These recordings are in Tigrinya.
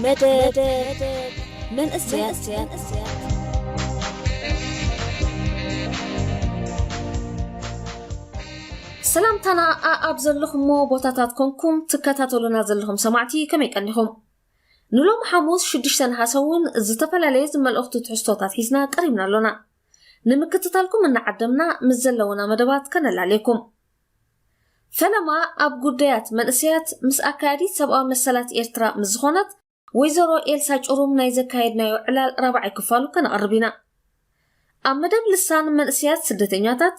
መደብ መንእሰያት። ሰላምታና ኣኣብ ዘለኹሞ ቦታታት ኮንኩም ትከታተሉና ዘለኹም ሰማዕቲ ከመይ ቀኒኹም? ንሎም ሓሙስ ሽዱሽተ ነሓሰ እውን ዝተፈላለየ ዝመልእኽቱ ትሕዝቶታት ሒዝና ቀሪብና ኣሎና። ንምክትታልኩም እናዓደምና ምስ ዘለውና መደባት ከነላልየኩም። ፈለማ ኣብ ጉዳያት መንእሰያት ምስ ኣካያዲት ሰብኣዊ መሰላት ኤርትራ ምስ ዝኾነት ወይዘሮ ኤልሳ ጭሩም ናይ ዘካየድናዮ ዕላል ራብዓይ ክፋሉ ከነቕርብ ኢና። ኣብ መደብ ልሳን መንእሰያት ስደተኛታት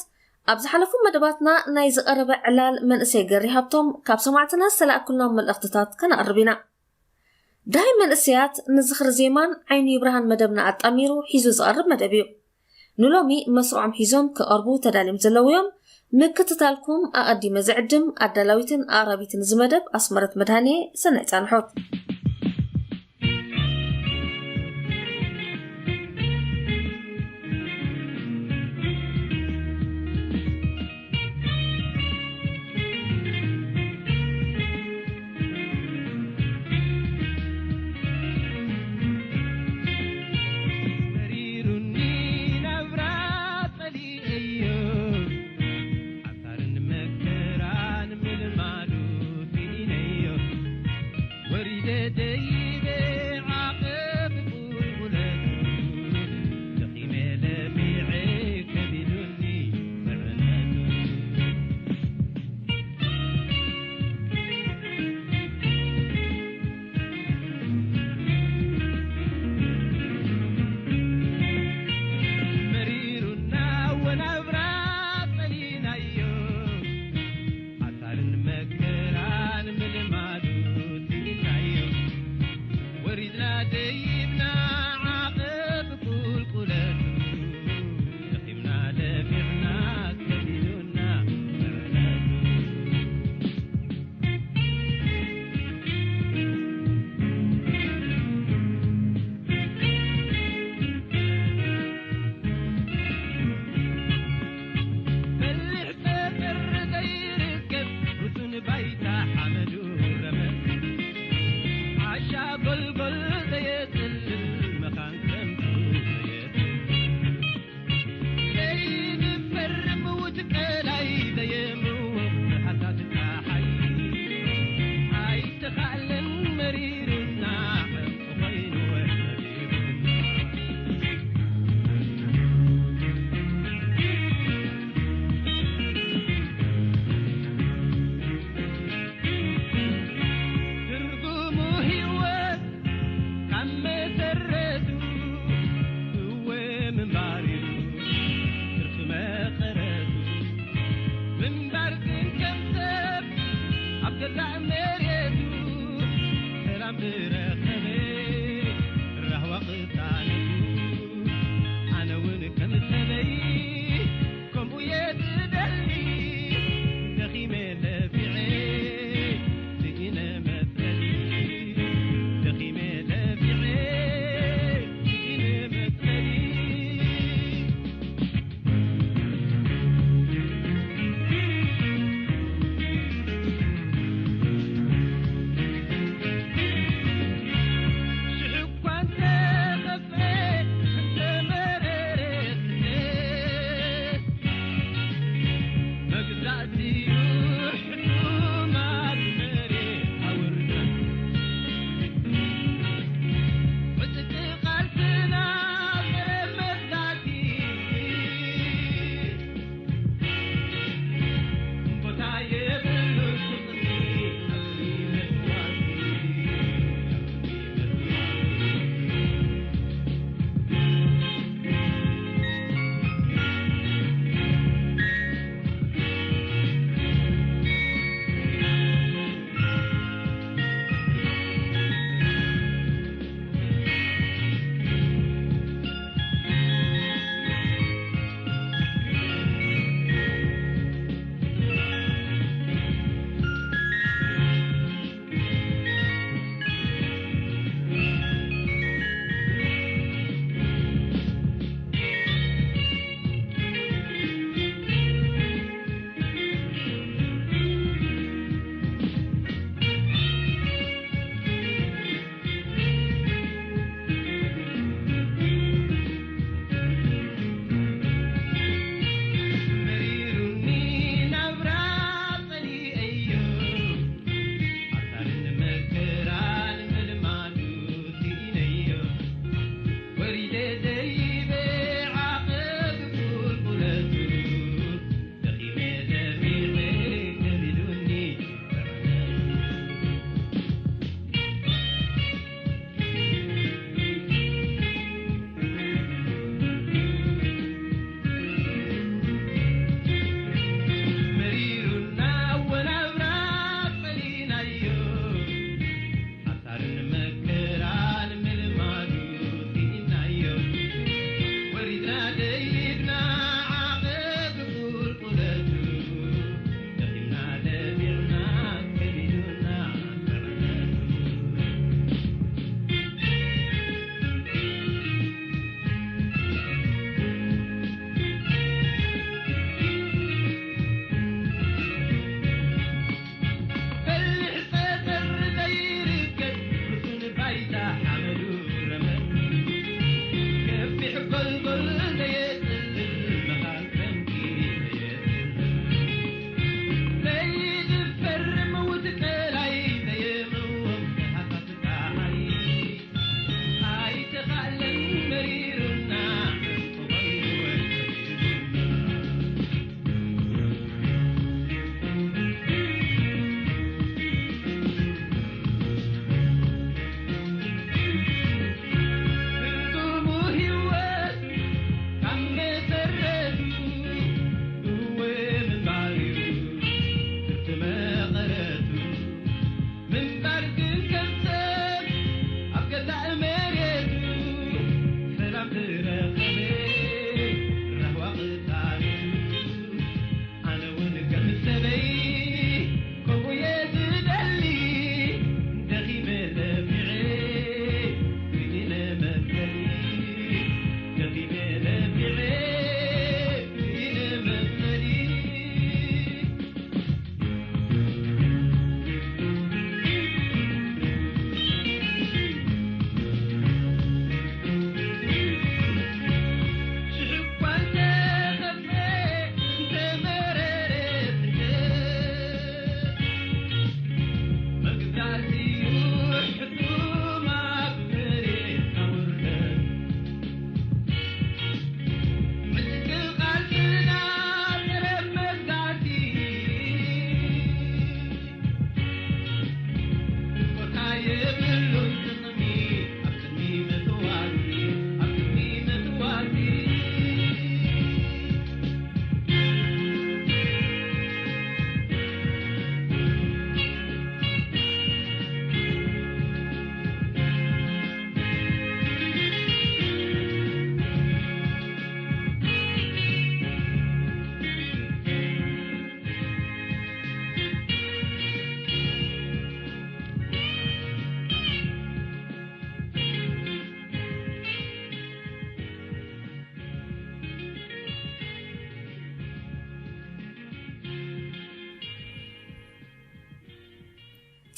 ኣብ ዝሓለፉ መደባትና ናይ ዝቐረበ ዕላል መንእሰይ ገሪ ሃብቶም ካብ ሰማዕትና ዝተላእኩልና መልእኽትታት ከነቕርብ ኢና። ዳይ መንእሰያት ንዝኽሪ ዜማን ዓይኒ ብርሃን መደብና ኣጣሚሩ ሒዙ ዝቐርብ መደብ እዩ። ንሎሚ መስርዖም ሒዞም ክቐርቡ ተዳልዮም ዘለዉ እዮም። ምክትታልኩም ኣቐዲመ ዝዕድም ኣዳላዊትን ኣቕራቢትን እዚ መደብ ኣስመረት መድሃኔ። ሰናይ ጻንሖት።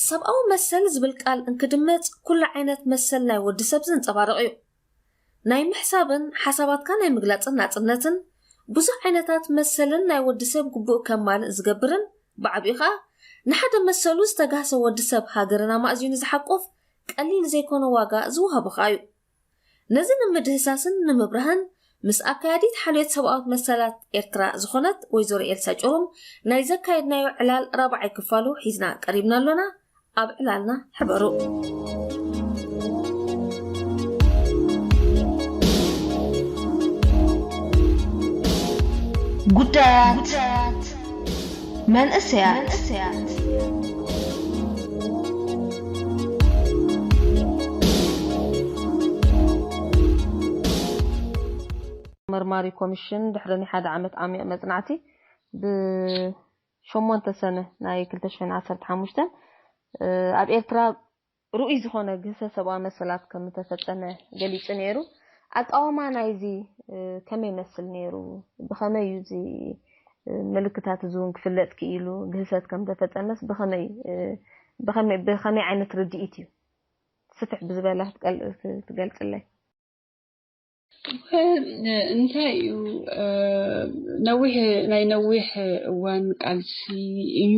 ሰብኣዊ መሰል ዝብል ቃል እንክድመጽ ኩሉ ዓይነት መሰል ናይ ወዲ ሰብ ዘንጸባርቕ እዩ። ናይ ምሕሳብን ሓሳባትካ ናይ ምግላጽን ናጽነትን ብዙሕ ዓይነታት መሰልን ናይ ወዲ ሰብ ግቡእ ከማልእ ዝገብርን ብዓቢኡ ኸኣ ንሓደ መሰሉ ዝተጋህሰ ወዲ ሰብ ሃገርን ኣማእዚኑ ዝሓቁፍ ቀሊል ዘይኮነ ዋጋ ዝወሃቦ ኸኣ እዩ። ነዚ ንምድህሳስን ንምብራህን ምስ ኣካያዲት ሓልዮት ሰብኣዊ መሰላት ኤርትራ ዝኾነት ወይዘሮ ኤልሳ ጭሩም ናይ ዘካየድናዮ ዕላል ራብዓይ ክፋሉ ሒዝና ቀሪብና ኣሎና። ኣብ ዕላልና ሕበሩ። ጉዳያት መንእሰያት። መርማሪ ኮሚሽን ድሕሪ ናይ ሓደ ዓመት ዓሚቕ መጽናዕቲ ብሸሞንተ ሰነ ናይ ክልተ ሽሕን ዓሰርተ ሓሙሽተን ኣብ ኤርትራ ርኡይ ዝኾነ ግህሰት ሰብኣዊ መሰላት ከም ዝተፈጸመ ገሊጹ ነይሩ። ኣቃውማ ናይዚ ከመይ ይመስል ነይሩ? ብኸመይ እዩ እዚ ምልክታት እዚ እውን ክፍለጥ ክኢሉ? ግህሰት ከም ዝተፈጸመስ ብኸመይ ብኸመይ ብኸመይ ዓይነት ርድኢት እዩ? ስፍሕ ብዝበለ ክትገልጽለይ። እንታይ እዩ ነዊሕ ናይ ነዊሕ እዋን ቃልሲ እዩ።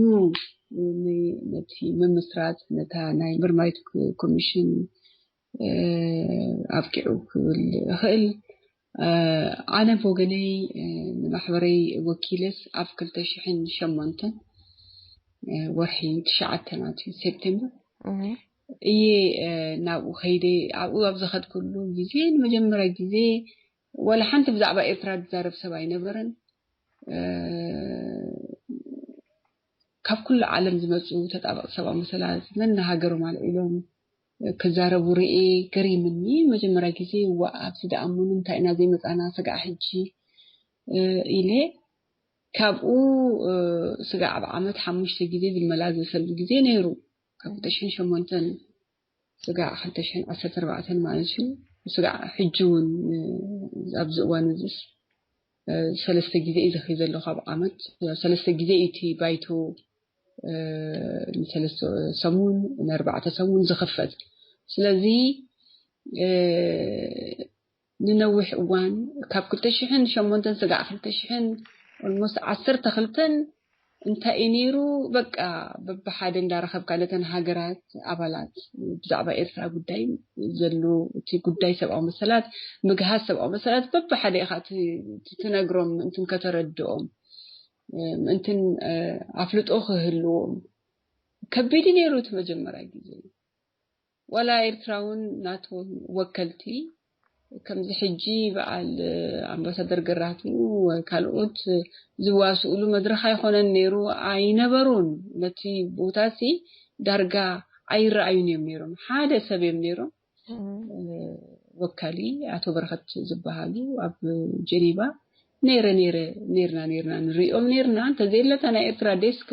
ነቲ ምምስራት ነታ ናይ ምርማሪት ኮሚሽን ኣብቂዑ ክብል እኽእል። ኣነ ብወገነይ ንማሕበረይ ወኪለስ ኣብ ክልተ ሽሕን ሸሞንተን ወርሒ ትሽዓተ ማለት እዩ ሴፕቴምበር እየ ናብኡ ከይደ። ኣብኡ ኣብ ዝኸድኩሉ ግዜ ንመጀመርያ ግዜ ዋላ ሓንቲ ብዛዕባ ኤርትራ ዝዛረብ ሰብ ኣይነበረን። ካብ ኩሉ ዓለም ዝመፁ ተጣበቕቲ ሰብኣዊ መሰላት ነንሃገሮም ኣልዒሎም ክዛረቡ ርእየ ገሪምኒ። መጀመርያ ግዜ ዋ ኣብዚ ደኣ እሞ ንምንታይ ኢና ዘይመፃና ስጋዕ ሕጂ ኢለ ካብኡ ስጋዕ ኣብ ዓመት ሓሙሽተ ግዜ ዝመላለሰሉ ግዜ ነይሩ። ካብ ክልተ ሽሕን ሸሞንተን ስጋዕ ክልተ ሽሕን ዓሰርተ ኣርባዕተን ማለት እዩ። ስጋዕ ሕጂ እውን ኣብዚ እዋን እዚስ ሰለስተ ግዜ እዩ ዝኸይ ዘሎ ካብ ዓመት ሰለስተ ግዜ እዩ እቲ ባይቶ ንሰለስተ ሰሙን ንኣርባዕተ ሰሙን ዝኽፈት። ስለዚ ንነዊሕ እዋን ካብ ክልተ ሽሕን ሸሞንተን ስጋዕ ክልተ ሽሕን ኦልሞስት ዓሰርተ ክልተን እንታይ እዩ ነይሩ? በቃ በብሓደ እንዳረኸብካ ነተን ሃገራት ኣባላት ብዛዕባ ኤርትራ ጉዳይ ዘሎ እቲ ጉዳይ ሰብኣዊ መሰላት ምግሃስ ሰብኣዊ መሰላት በብሓደ ኢኻ ትነግሮም ምእንትን ከተረድኦም ምእንትን ኣፍልጦ ክህልዎም ከቢድ ነይሩ እቲ መጀመርያ ግዜ። ዋላ ኤርትራ እውን ናቶም ወከልቲ ከምዚ ሕጂ በዓል ኣምባሳደር ገራህቱ ካልኦት ዝዋስኡሉ መድረኽ ኣይኮነን ነይሩ ኣይነበሩን። ነቲ ቦታ ሲ ዳርጋ ኣይረኣዩን እዮም ነይሮም። ሓደ ሰብ እዮም ነይሮም ወካሊ ኣቶ በረኸት ዝበሃሉ ኣብ ጀኔቫ ነይረ ነይረ ነይርና ነይርና ንሪኦም ነይርና እንተዘየለታ ናይ ኤርትራ ዴስክ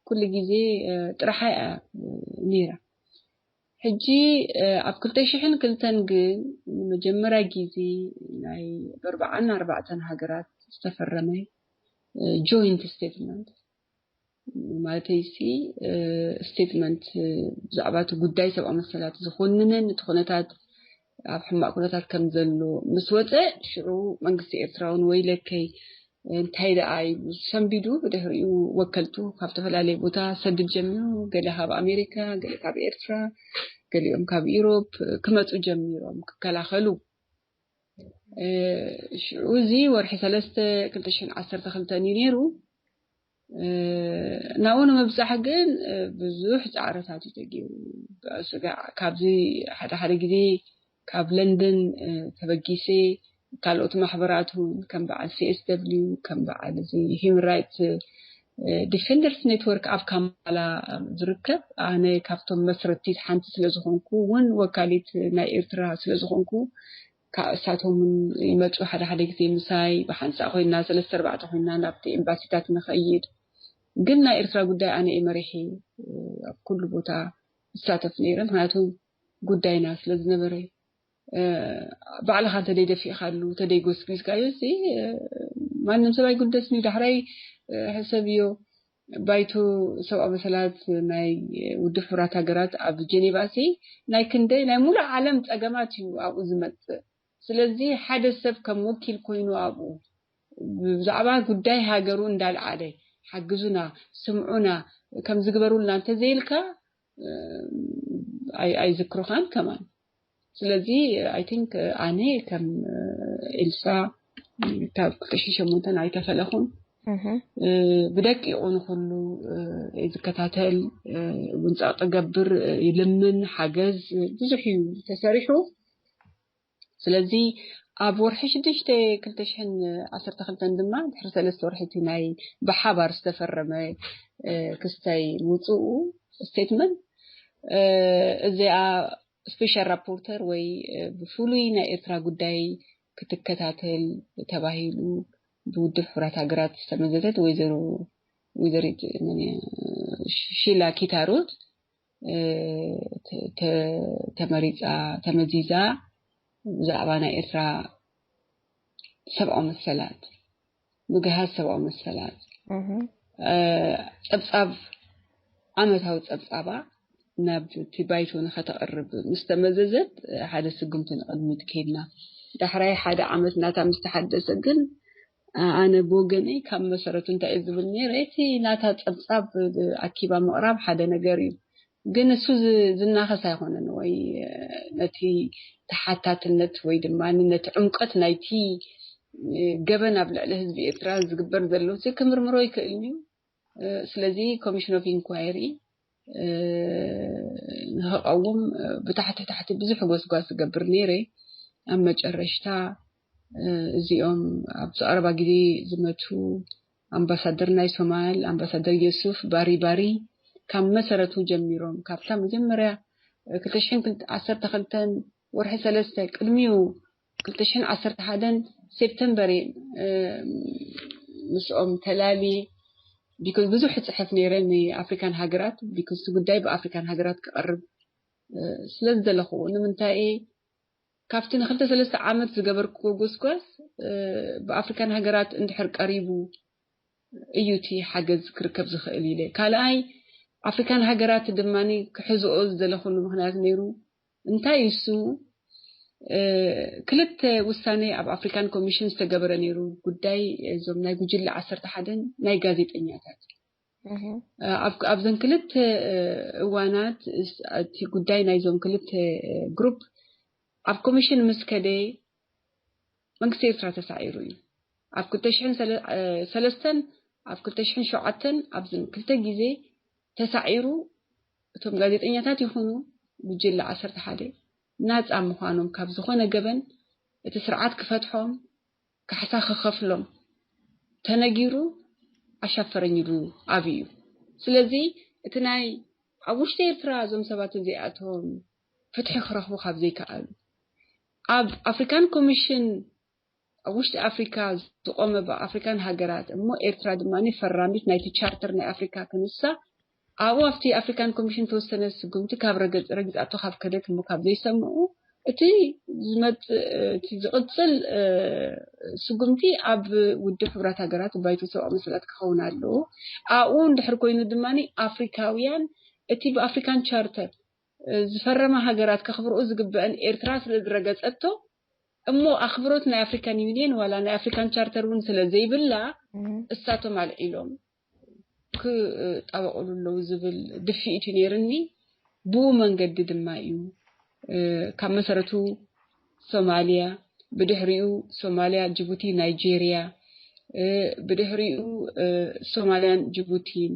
ኩሉ ግዜ ጥራሓ እያ ነይራ። ሕጂ ኣብ ክልተ ሽሕን ክልተን ግን ንመጀመርያ ግዜ ናይ በርባዓን ኣርባዕተን ሃገራት ዝተፈረመ ጆይንት ስቴትመንት ማለተይሲ ስቴትመንት ብዛዕባ እቲ ጉዳይ ሰብኣዊ መሰላት ዝኮንንን እቲ ኩነታት ኣብ ሕማቅ ኩነታት ከም ዘሎ ምስ ወፀ ሽዑ መንግስቲ ኤርትራ እውን ወይለከይ እንታይ ደኣ ኢሉ ሰንቢዱ ብድሕሪኡ ወከልቱ ካብ ዝተፈላለየ ቦታ ሰድድ ጀሚሩ ገለ ካብ ኣሜሪካ ገለ ካብ ኤርትራ ገሊኦም ካብ ኢሮፕ ክመፁ ጀሚሮም ክከላኸሉ ሽዑ እዚ ወርሒ ሰለስተ ክልተ ሽሕን ዓሰርተ ክልተን እዩ ነይሩ ናብኡ ንምብፃሕ ግን ብዙሕ ፃዕርታት እዩ ተገይሩ ስጋዕ ካብዚ ሓደ ሓደ ግዜ ካብ ለንደን ተበጊሰ ካልኦት ማሕበራት እውን ከም በዓል CSW ከም በዓል እዚ human rights defenders network ኣብ ካምፓላ ዝርከብ ኣነ ካብቶም መስረቲ ሓንቲ ስለዝኾንኩ እውን ወካሊት ናይ ኤርትራ ስለዝኾንኩ እሳቶም ይመፁ ሓደ ሓደ ግዜ ምሳይ ብሓንሳእ ኮይና ሰለስተ ኣርባዕተ ኮይና ናብቲ ኤምባሲታት ንኸይድ ግን ናይ ኤርትራ ጉዳይ ኣነ እየ መሪሒ ኣብ ኩሉ ቦታ ይሳተፍ ነይረ ምክንያቱ ጉዳይና ስለዝነበረ ባዕልኻ እንተደይ ደፊእካሉ እንተደይ ጎስጒስካዮ እዚ ማንም ሰብ ኣይጉደስን እዩ ዳሕራይ ሕሰብዮ ባይቶ ሰብኣዊ መሰላት ናይ ውድብ ሕቡራት ሃገራት ኣብ ጀኔቫ ሲ ናይ ክንደይ ናይ ሙሉእ ዓለም ጸገማት እዩ ኣብኡ ዝመጽእ። ስለዚ ሓደ ሰብ ከም ወኪል ኮይኑ ኣብኡ ብዛዕባ ጉዳይ ሃገሩ እንዳልዓለ ሓግዙና፣ ስምዑና፣ ከም ዝግበሩልና እንተዘይልካ ኣይዝክሩኻን ከማን። ስለዚ I think ኣነ ከም ኤልሳ ካብ ክልተ ሽሕን ሸሞንተን ኣይተፈለኹን። ብደቂቑ ንኹሉ ዝከታተል፣ እውን ጸቕጢ ገብር፣ ይልምን፣ ሓገዝ ብዙሕ እዩ ተሰሪሑ። ስለዚ ኣብ ወርሒ ሽዱሽተ ክልተ ሽሕን ዓሰርተ ክልተን ድማ ድሕሪ ሰለስተ ወርሒ እቲ ናይ ብሓባር ዝተፈረመ ክስታይ ምውፅኡ ስቴትመንት እዚኣ ስፔሻል ራፖርተር ወይ ብፍሉይ ናይ ኤርትራ ጉዳይ ክትከታተል ተባሂሉ ብውድብ ሕቡራት ሃገራት ዝተመዘዘት ወይዘሮ ወይዘሪት ሺላ ኪታሮት ተመሪፃ ተመዚዛ ብዛዕባ ናይ ኤርትራ ሰብኣዊ መሰላት ምግሃስ ሰብኣዊ መሰላት ጸብጻብ ዓመታዊ ጸብጻባ ናብ እቲ ባይቶ ንኸተቕርብ ምስ ተመዘዘት ሓደ ስጉምቲ ንቕድሚት ከይድና። ዳሕራይ ሓደ ዓመት ናታ ምስ ተሓደሰ ግን ኣነ ብወገነይ ካብ መሰረቱ እንታይ እየ ዝብል ነይረ፣ እቲ ናታ ጸብጻብ ኣኪባ ምቕራብ ሓደ ነገር እዩ። ግን እሱ ዝናኸስ ኣይኮነን ወይ ነቲ ተሓታትነት ወይ ድማ ነቲ ዕምቀት ናይቲ ገበን ኣብ ልዕሊ ህዝቢ ኤርትራ ዝግበር ዘሎ ክምርምሮ ይክእል እዩ። ስለዚ ኮሚሽን ኦፍ ኢንኳይሪ ንክቐውም ብታሕቲ ታሕቲ ብዙሕ ጎስጓስ ዝገብር ነይረ። ኣብ መጨረሽታ እዚኦም ኣብዚ ቀረባ ግዜ ዝመቱ ኣምባሳደር ናይ ሶማል ኣምባሳደር የሱፍ ባሪ ባሪ ካብ መሰረቱ ጀሚሮም ካብታ መጀመርያ ክልተ ሽሕን ዓሰርተ ክልተን ወርሒ ሰለስተ ቅድሚኡ ክልተ ሽሕን ዓሰርተ ሓደን ሴፕተምበር ምስኦም ተላሊ ቢኮዝ ብዙሕ ጽሕፍ ነይረ ንኣፍሪካን ሃገራት ቢኮዝ እቲ ጉዳይ ብኣፍሪካን ሃገራት ክቐርብ ስለ ዝደለኹ ንምንታይ እየ ካብቲ ንክልተ ሰለስተ ዓመት ዝገበርክዎ ጎስጓስ ብኣፍሪካን ሃገራት እንድሕር ቀሪቡ እዩ እቲ ሓገዝ ክርከብ ዝኽእል ኢለ። ካልኣይ ኣፍሪካን ሃገራት ድማ ክሕዝኦ ዝደለኹሉ ምክንያት ነይሩ እንታይ እሱ ክልተ ውሳኔ ኣብ ኣፍሪካን ኮሚሽን ዝተገበረ ነይሩ ጉዳይ እዞም ናይ ጉጅለ ዓሰርተ ሓደን ናይ ጋዜጠኛታት ኣብዘን ክልተ እዋናት እቲ ጉዳይ ናይዞም ክልተ ግሩፕ ኣብ ኮሚሽን ምስ ከደ መንግስቲ ኤርትራ ተሳዒሩ እዩ። ኣብ ክልተ ሽሕን ሰለስተን ኣብ ክልተ ሽሕን ሸውዓተን ኣብዘን ክልተ ግዜ ተሳዒሩ እቶም ጋዜጠኛታት ይኹኑ ጉጅለ ዓሰርተ ሓደ ናፃ ምዃኖም ካብ ዝኾነ ገበን እቲ ስርዓት ክፈትሖም ካሕሳ ክኸፍሎም ተነጊሩ ኣሻፈረኝ ኢሉ ኣብዩ። ስለዚ እቲ ናይ ኣብ ውሽጢ ኤርትራ እዞም ሰባት እዚኣቶም ፍትሒ ክረኽቡ ካብ ዘይከኣሉ ኣብ ኣፍሪካን ኮሚሽን ኣብ ውሽጢ ኣፍሪካ ዝቆመ ብኣፍሪካን ሃገራት እሞ ኤርትራ ድማ ፈራሚት ናይቲ ቻርተር ናይ ኣፍሪካ ክንሳ ኣብኡ ኣብቲ ኣፍሪካን ኮሚሽን ተወሰነ ስጉምቲ ካብ ረግፃቶ ካብ ከደት እሞ ካብ ዘይሰምዑ እቲ ዝመፅእ እቲ ዝቕፅል ስጉምቲ ኣብ ውድብ ሕብራት ሃገራት ባይቶ ሰብኣዊ መሰላት ክኸውን ኣለዎ። ኣብኡ እንድሕር ኮይኑ ድማ ኣፍሪካውያን እቲ ብኣፍሪካን ቻርተር ዝፈረማ ሃገራት ከኽብርኡ ዝግበአን ኤርትራ ስለ ዝረገፀቶ እሞ ኣኽብሮት ናይ ኣፍሪካን ዩኒየን ዋላ ናይ ኣፍሪካን ቻርተር እውን ስለ ዘይብላ እሳቶም ኣልዒሎም ክጣበቕሉ ኣለዉ ዝብል ድፍኢት እዩ ነይርኒ። ብኡ መንገዲ ድማ እዩ ካብ መሰረቱ ሶማልያ ብድሕሪኡ ሶማልያ ጅቡቲ ናይጄርያ ብድሕሪኡ ሶማልያን ጅቡቲን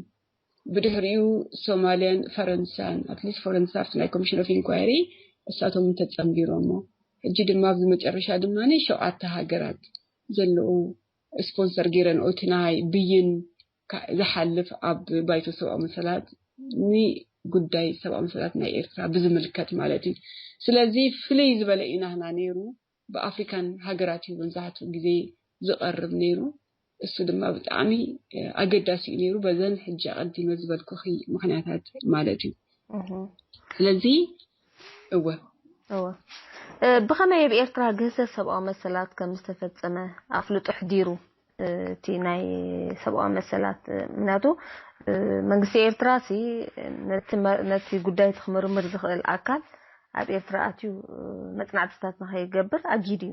ብድሕሪኡ ሶማልያን ፈረንሳን ኣትሊስት ፈረንሳ ኣብቲ ናይ ኮሚሽን ኦፍ ኢንኳይሪ እሳቶም እንተፀንቢሮሞ ሕጂ ድማ ኣብዚ መጨረሻ ድማ ሸውዓተ ሃገራት ዘለዉ ስፖንሰር ገይረን ኦቲ ናይ ብይን ዝሓልፍ ኣብ ባይቶ ሰብኣዊ መሰላት ንጉዳይ ሰብኣዊ መሰላት ናይ ኤርትራ ብዝምልከት ማለት እዩ። ስለዚ ፍልይ ዝበለ እዩ ናህና ነይሩ። ብኣፍሪካን ሃገራት እዩ መብዛሕትኡ ግዜ ዝቐርብ ነይሩ። እሱ ድማ ብጣዕሚ ኣገዳሲ እዩ ነይሩ በዘን ሕጂ ኣቐዲመ ዝበልኩኺ ምክንያታት ማለት እዩ። ስለዚ እወ እወ ብኸመይ ኣብ ኤርትራ ግህሰት ሰብኣዊ መሰላት ከም ዝተፈጸመ ኣፍልጦ ኣሕዲሩ? እቲ ናይ ሰብኣዊ መሰላት ምክንያቱ መንግስቲ ኤርትራ ሲ ነቲ ጉዳይ ክምርምር ዝኽእል ኣካል ኣብ ኤርትራ ኣትዩ መፅናዕትታት ንኸይገብር ኣጊድ እዩ።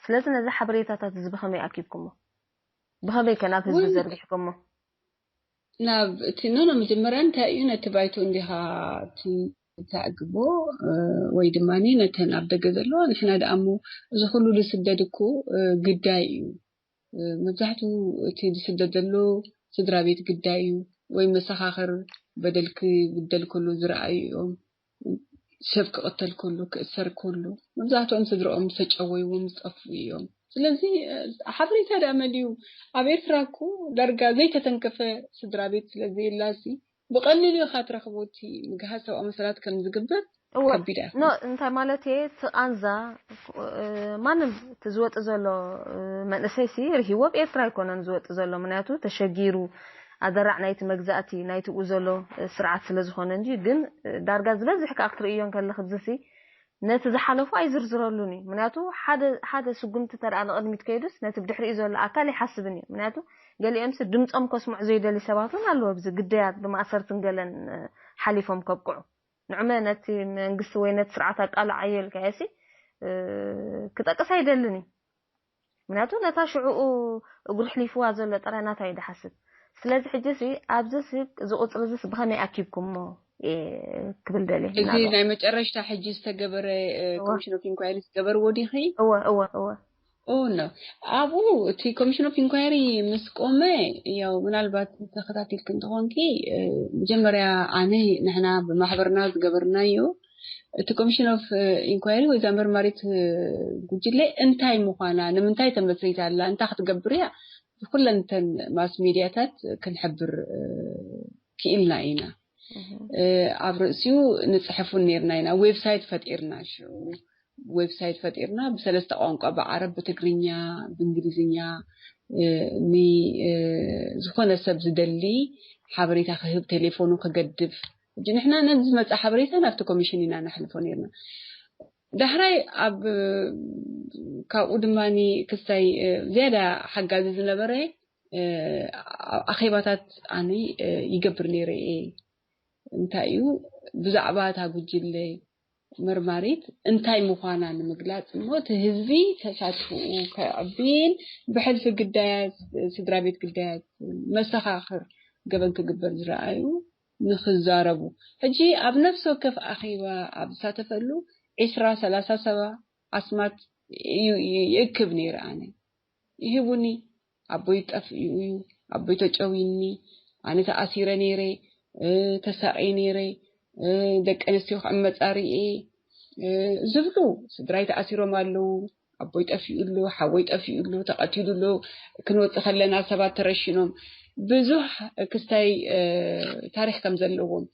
ስለዚ ነዚ ሓበሬታታት እዚ ብኸመይ ኣኪብኩሞ? ብኸመይ ከ ናብ ህዝቢ ዘርጊሕኩሞ? ናብ እቲ ኖ ኖ መጀመርያ እንታይ እዩ ነቲ ባይቶ እንዲኻ ተዕግቦ ወይ ድማ ነተን ኣብ ደገ ዘለዋ ንሕና ደኣ እሞ እዚ ኩሉ ዝስደድ እኮ ግዳይ እዩ። መብዛሕትኡ እቲ ዝስደድ ዘሎ ስድራ ቤት ግዳይ እዩ ወይ መሰኻኽር በደል ክብደል ከሎ ዝረኣዩ እዮም። ሰብ ክቕተል ከሎ ክእሰር ከሎ መብዛሕትኦም ስድርኦም ዝተጨወይዎም ዝጠፍኡ እዮም። ስለዚ ሓበሬታ ደኣ መን እዩ ኣብ ኤርትራ እኮ ዳርጋ ዘይተተንከፈ ስድራ ቤት ስለዘየላሲ ብቐሊሉ ኢኻ ትረኽቦ እቲ ምግሃስ ሰብኣዊ መሰላት ከም ዝግበር ከቢድ እያ። ኖ እንታይ ማለት እየ እቲ ቃንዛ ማንም እቲ ዝወጥ ዘሎ መንእሰይ ሲ ርሂዎ ኣብ ኤርትራ ኣይኮነን ዝወጥ ዘሎ ምክንያቱ ተሸጊሩ ኣደራዕ ናይቲ መግዛእቲ ናይቲ ብኡ ዘሎ ስርዓት ስለ ዝኾነ እንጂ ግን ዳርጋ ዝበዝሕ ከዓ ክትርእዮ እንከለኺ እዚ ሲ ነቲ ዝሓለፉ ኣይዝርዝረሉን እዩ ምክንያቱ ሓደ ስጉምቲ ተደኣ ንቕድሚት ከይዱስ ነቲ ብድሕሪኡ ዘሎ ኣካል ኣይሓስብን እዩ ምክንያቱ ገሊኦምሲ ድምፆም ከስምዑ ዘይደልዩ ሰባት እውን ኣለዉ ኣብዚ ግዳያት ብማእሰርትን ገለን ሓሊፎም ከብቅዑ ንዕመ ነቲ መንግስቲ ወይ ነቲ ስርዓት ኣቃልዓዮ ኢልካዮ ሲ ክጠቅስ ኣይደልን እዩ ምክንያቱ ነታ ሽዕኡ እግሩ ሕሊፍዋ ዘሎ ጥራይ ናታ እዩ ዝሓስብ ስለዚ ሕጂ ሲ ኣብዚ ሲ እዚ ቁፅሪ እዚ ብኸመይ ኣኪብኩሞ ክብል ደልየ እዚ ናይ መጨረሽታ ሕጂ ዝተገበረ ኮሚሽን ኦፍ ኢንኳይሪ ዝገበርዎ ዲኺ እወ እወ እወ ኦኖ ኣብኡ እቲ ኮሚሽን ኦፍ ኢንኳይሪ ምስ ቆመ ያው ምናልባት ተኸታቲልክ እንተኾንኪ መጀመርያ ኣነ ንሕና ብማሕበርና ዝገበርናዮ እቲ ኮሚሽን ኦፍ ኢንኳይሪ ወይ እዛ መርማሪት ጉጅለ እንታይ ምዃና ንምንታይ ተመስሪታ ኣላ እንታይ ክትገብር እያ ብኩለን እተን ማስ ሚድያታት ክንሕብር ክኢልና ኢና ኣብ ርእሲኡ ንፅሕፉን ነርና ኢና ዌብሳይት ፈጢርና ሽዑ ዌብሳይት ፈጢርና ብሰለስተ ቋንቋ ብዓረብ ብትግርኛ ብእንግሊዝኛ ዝኾነ ሰብ ዝደሊ ሓበሬታ ክህብ ቴሌፎኑ ክገድፍ ሕጂ ንሕና ነዚ ዝመፀ ሓበሬታ ናብቲ ኮሚሽን ኢና ነሕልፎ ነርና ዳሕራይ ኣብ ካብኡ ድማ ክስታይ ዝያዳ ሓጋዚ ዝነበረ ኣኼባታት ኣነ ይገብር ነይረ እየ እንታይ እዩ ብዛዕባ እታ ጉጅለ መርማሪት እንታይ ምዃና ንምግላፅ እሞ እቲ ህዝቢ ተሳትፍኡ ከዕቢን ብሕልፊ ግዳያት ስድራ ቤት ግዳያት መሰኻኽር ገበን ክግበር ዝረኣዩ ንኽዛረቡ ሕጂ ኣብ ነፍሲ ወከፍ ኣኼባ ኣብ ዝሳተፈሉ ዒስራ ሰላሳ ሰባ ኣስማት ይእክብ ነይረ ኣነ ይህቡኒ ኣቦይ ጠፊኡ እዩ ኣቦይ ተጨዊኒ ኣነ ተኣሲረ ነይረ ተሳቒየ ነይረ ደቂ ኣንስትዮ ክዕመፃ ርእየ ዝብሉ ስድራይ ተኣሲሮም ኣለዉ ኣቦይ ጠፊኡ ኣሎ ሓወይ ጠፊኡ ኣሎ ተቐቲሉ ኣሎ ክንወፅእ ከለና ሰባት ተረሽኖም ብዙሕ ክስታይ ታሪክ ከም ዘለዎም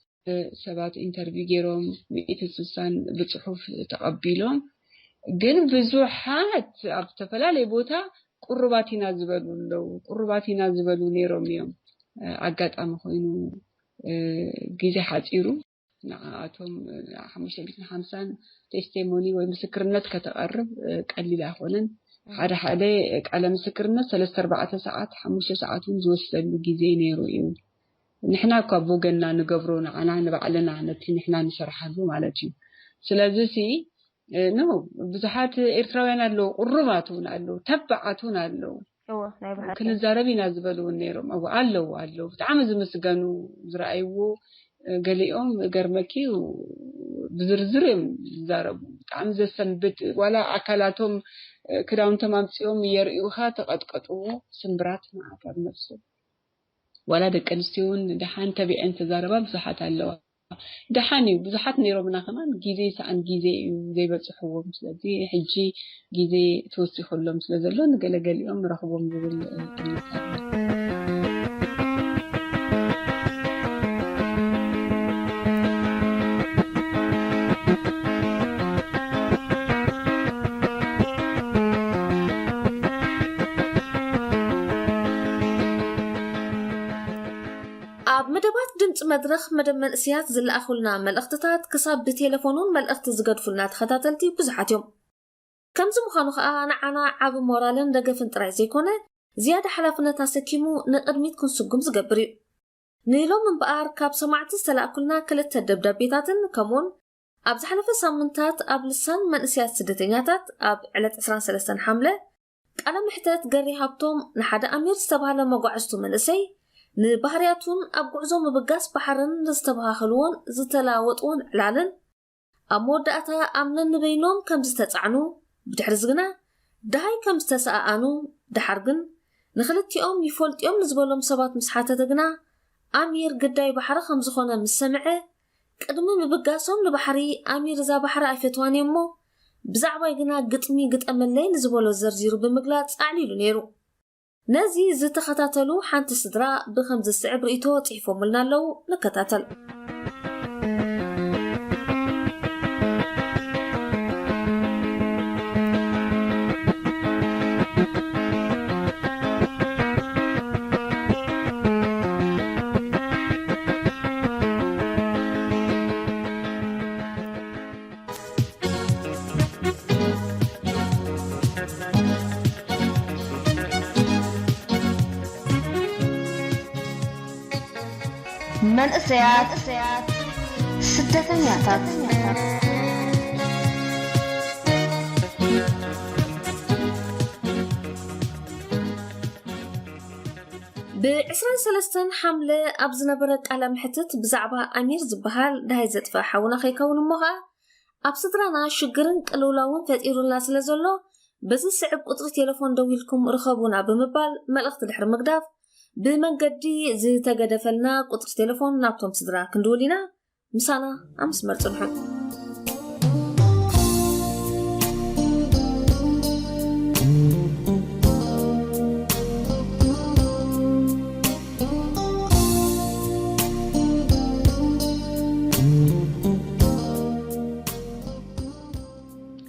ሰባት ኢንተርቪው ገይሮም ሚእትን ስሳን ብፅሑፍ ተቐቢሎም ግን ብዙሓት ኣብ ዝተፈላለየ ቦታ ቁሩባት ኢና ዝበሉ ኣለዉ ቁሩባት ኢና ዝበሉ ነይሮም እዮም ኣጋጣሚ ኮይኑ ግዜ ሓፂሩ ንዓኣቶም ሓሙሽተ ሚእትን ሓምሳን ቴስቴሞኒ ወይ ምስክርነት ከተቐርብ ቀሊል ኣይኮነን ሓደ ሓደ ቃለ ምስክርነት ሰለስተ ኣርባዕተ ሰዓት ሓሙሽተ ሰዓት እውን ዝወስደሉ ግዜ ነይሩ እዩ ንሕና እኳ ብወገንና ንገብሮ ንዓና ንባዕልና ነቲ ንሕና ንሰርሓሉ ማለት እዩ ስለዚ ሲ ኖ ብዙሓት ኤርትራውያን ኣለዉ ቅሩባት እውን ኣለዉ ተባዓት እውን ኣለዉ እወ ናይ ብሓቂ ክንዛረብ ኢና ዝበሉ እውን ነይሮም እወ ኣለዉ ኣለዉ ብጣዕሚ ዝምስገኑ ዝረኣይዎ ገሊኦም ገርመኪ እዩ ብዝርዝር እዮም ዝዛረቡ ብጣዕሚ ዘሰንብድ ዋላ ኣካላቶም ክዳውንቶም ኣምፅኦም የርእዩኻ ተቐጥቀጥዎ ስምብራት መዓት ኣብ ነብሶም ዋላ ደቂ ኣንስትዮ እውን ደሓን ተቢዐን ዝተዛረባ ብዙሓት ኣለዋ። ደሓን እዩ ብዙሓት ነይሮምና ከማን ግዜ ሰኣን ግዜ እዩ ዘይበፅሕዎም ስለዚ ሕጂ ግዜ ተወሲኹሎም ስለዘሎ ንገለገሊኦም ንረኽቦም ዝብል እምነት ኣሎ። ኣብ መደባት ድምፂ መድረኽ መደብ መንእስያት ዝለኣኹልና መልእኽትታት ክሳብ ብቴለፎን እውን መልእኽቲ ዝገድፉልና ተኸታተልቲ ብዙሓት እዮም። ከምዚ ምዃኑ ከዓ ንዓና ዓቢ ሞራልን ደገፍን ጥራይ ዘይኮነ ዝያዳ ሓላፍነት ኣሰኪሙ ንቕድሚት ክንስጉም ዝገብር እዩ። ንሎም እምበኣር ካብ ሰማዕቲ ዝተላእኩልና ክልተ ደብዳቤታትን ከምኡውን ኣብ ዝሓለፈ ሳምንታት ኣብ ልሳን መንእሰያት ስደተኛታት ኣብ ዕለት ዕስራን ሰለስተን ሓምለ ቃለ መሕተት ገሬ ሃብቶም ንሓደ ኣሚር ዝተባህለ መጓዕዝቱ መንእሰይ ንባህርያቱን ኣብ ጉዕዞ ምብጋስ ባሕርን ንዝተባሃኸልዎን ዝተለዋወጥዎን ዕላልን ኣብ መወዳእታ ኣብ ነንበይኖም ከም ዝተጻዕኑ፣ ብድሕርዚ ግና ደሃይ ከም ዝተሰኣኣኑ፣ ደሓር ግን ንኽልቲኦም ይፈልጥዮም ንዝበሎም ሰባት ምስ ሓተተ ግና ኣሚር ግዳይ ባሕሪ ከም ዝኾነ ምስ ሰምዐ፣ ቅድሚ ምብጋሶም ንባሕሪ ኣሚር እዛ ባሕሪ ኣይፈትዋን እየ እሞ ብዛዕባይ ግና ግጥሚ ግጠመለይ ንዝበሎ ዘርዚሩ ብምግላጽ ኣዕሊሉ ነይሩ። ነዚ ዝተኸታተሉ ሓንቲ ስድራ ብኸምዚ ዝስዕብ ርእይቶ ጽሒፎምልና ኣለዉ፣ ንከታተል። መንእሰያት ስደተኛታት። ብ ዕስራን ሰለስተን ሓምለ ኣብ ዝነበረ ቃለ መሕትት ብዛዕባ ኣሚር ዝበሃል ደሃይ ዘጥፍአ ሓውና ከይከውን እሞ ኸኣ ኣብ ስድራና ሽግርን ቅልውላውን ፈጢሩልና ስለ ዘሎ በዚ ዝስዕብ ቁጽሪ ቴለፎን ደዊልኩም ርኸቡና ብምባል መልእኽቲ ድሕሪ ምግዳፍ ብመንገዲ ዝተገደፈልና ቁጽሪ ቴለፎን ናብቶም ስድራ ክንድውል ኢና። ምሳና ኣብ መስመር ጽንሑ።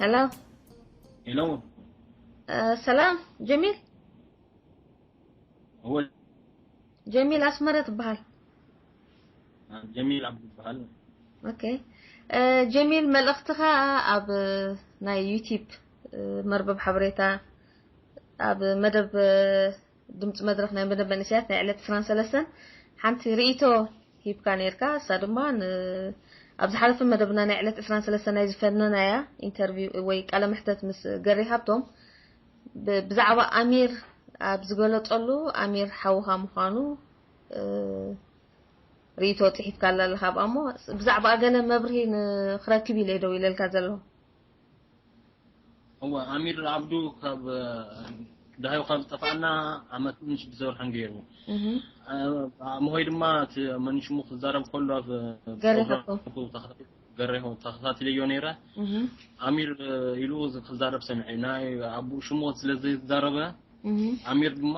ሄሎ። ሄሎ። እ፣ ሰላም ጀሚል። እወ። ጀሚል ኣስመረ ትበሃል። ጀሚል ዓብዱ ይበሃል። ኦኬ። እ፣ ጀሚል፣ መልእኽትኻ ኣብ ናይ ዩቲዩብ፣ እ፣ መርበብ ሓበሬታ ኣብ መደብ፣ እ፣ ድምፂ መድረኽ ናይ መደብ መንእሰያት ናይ ዕለት ዕስራን ሰለስተን ሓንቲ ርእይቶ ሂብካ ነይርካ። እሳ ድማ ን-፣ ኣብ ዝሓለፈ መደብና ናይ ዕለት ዕስራን ሰለስተን ናይ ዝፈነናያ ኢንተርቪው ወይ ቃለ መሕተት ምስ ገሬ ሃብቶም ብ-፣ ብዛዕባ ኣሚር ኣብ ዝገለጸሉ፣ ኣሚር ሓውኻ ምዃኑ፣ እ፣ ርእይቶ ጽሒፍካላ ኣለኻ ኣብኣ እሞ፣ ብዛዕባ ገለ መብርሂ ንኽረክብ ኢለ ደው ኢለልካ ዘለኹ። እወ፣ ኣሚር ዓብዱ ካብ፣ እ፣ ደሃዩ ካብ ዝጠፍኣና ዓመትን ሽዱሽተ ወርሕን ገይሩ። እህ። እ፣ ኣሞሆይ ድማ እቲ መን ሽሙ ክዛረብ ከሎ ኣብ ገሬ ፕሮግራም ሃብቶም። ተኸታቲ-፣ ገሬ ሃብቶም ተኸታቲለዮ ነይረ። እህ። ኣሚር፣ እ፣ ኢሉ ክዛረብ ሰሚዐ። ናይ ኣቡኡ ሽሙ ስለ ዘይዛረበ፣ እህ። ኣሚር ድማ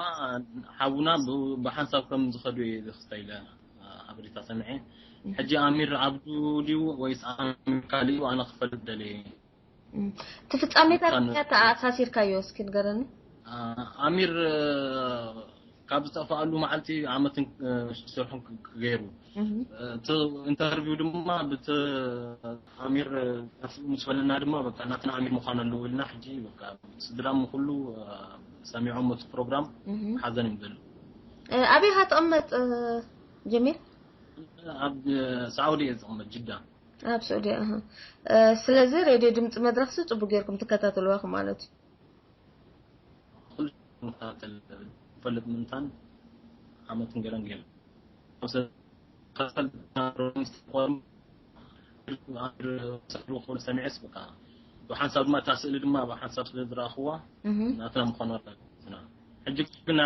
ሓውና ብ-፣ ብሓንሳብ ከም ዝኸዱ እየ ዝኽስታ ኢለ፣ እ፣ ሓበሬታ ሰሚዐ። እህ። ሕጂ ኣሚር ዓብዱ ድዩ ወይስ ኣሚር ካልእ እዩ? ኣነ ክፈልጥ ደልየ። እም። እቲ ፍጻሜታት ምዃኑ ምኽንያት ተኣሳሲርካዮ እስኪ ንገረኒ። ኣ-፣ ኣሚር፣ እ፣ ካብ ዝጠፍኣሉ መዓልቲ ዓመትን፣ እ፣ ሽዱሽተ ወርሕን ክ-፣ ክ-፣ ገይሩ። እህ። እ፣ እቲ ኢንተርቪው ድማ ብቲ ኣሚር፣ እ፣ ምስ በለና ድማ በቃ ናትና ኣሚር ምዃኑ ኣለዎ ኢልና ሕጂ በቃ ስድራም ኩሉ፣ እ፣ ሰሚዖም እቲ ፕሮግራም እህ። ሓዘን እዮም ዘለዉ። እ፣ ኣበይ ኢኻ ትቕመጥ፣ እ፣ ጀሚል? ኣብ፣ እ፣ ሳዑዲ እየ ዝቕመጥ፣ ጅዳ። ኣብ ስዑዲ፣ ኣሃ። እ፣ ስለዚ ሬድዮ ድምፂ መድረኽሲ ጽቡቅ ጌርኩም ትከታተልዋ ኢኹም ማለት እዩ። ኩሉ ንከታተል ንፈልጥ ምንታን ዓመትን ገለን ገይሩ። ኣብ ሰ-፣ ከሰል ሮሚስ ተቆም፣ ሰሚዐስ በቃ ብሓንሳብ ድማ እታ ስእሊ ድማ ብሓንሳብ ስለ ዝረኣኽዋ እህ። ናትና ምዃኑ ኣረጋግጽና። ሕጂ ግን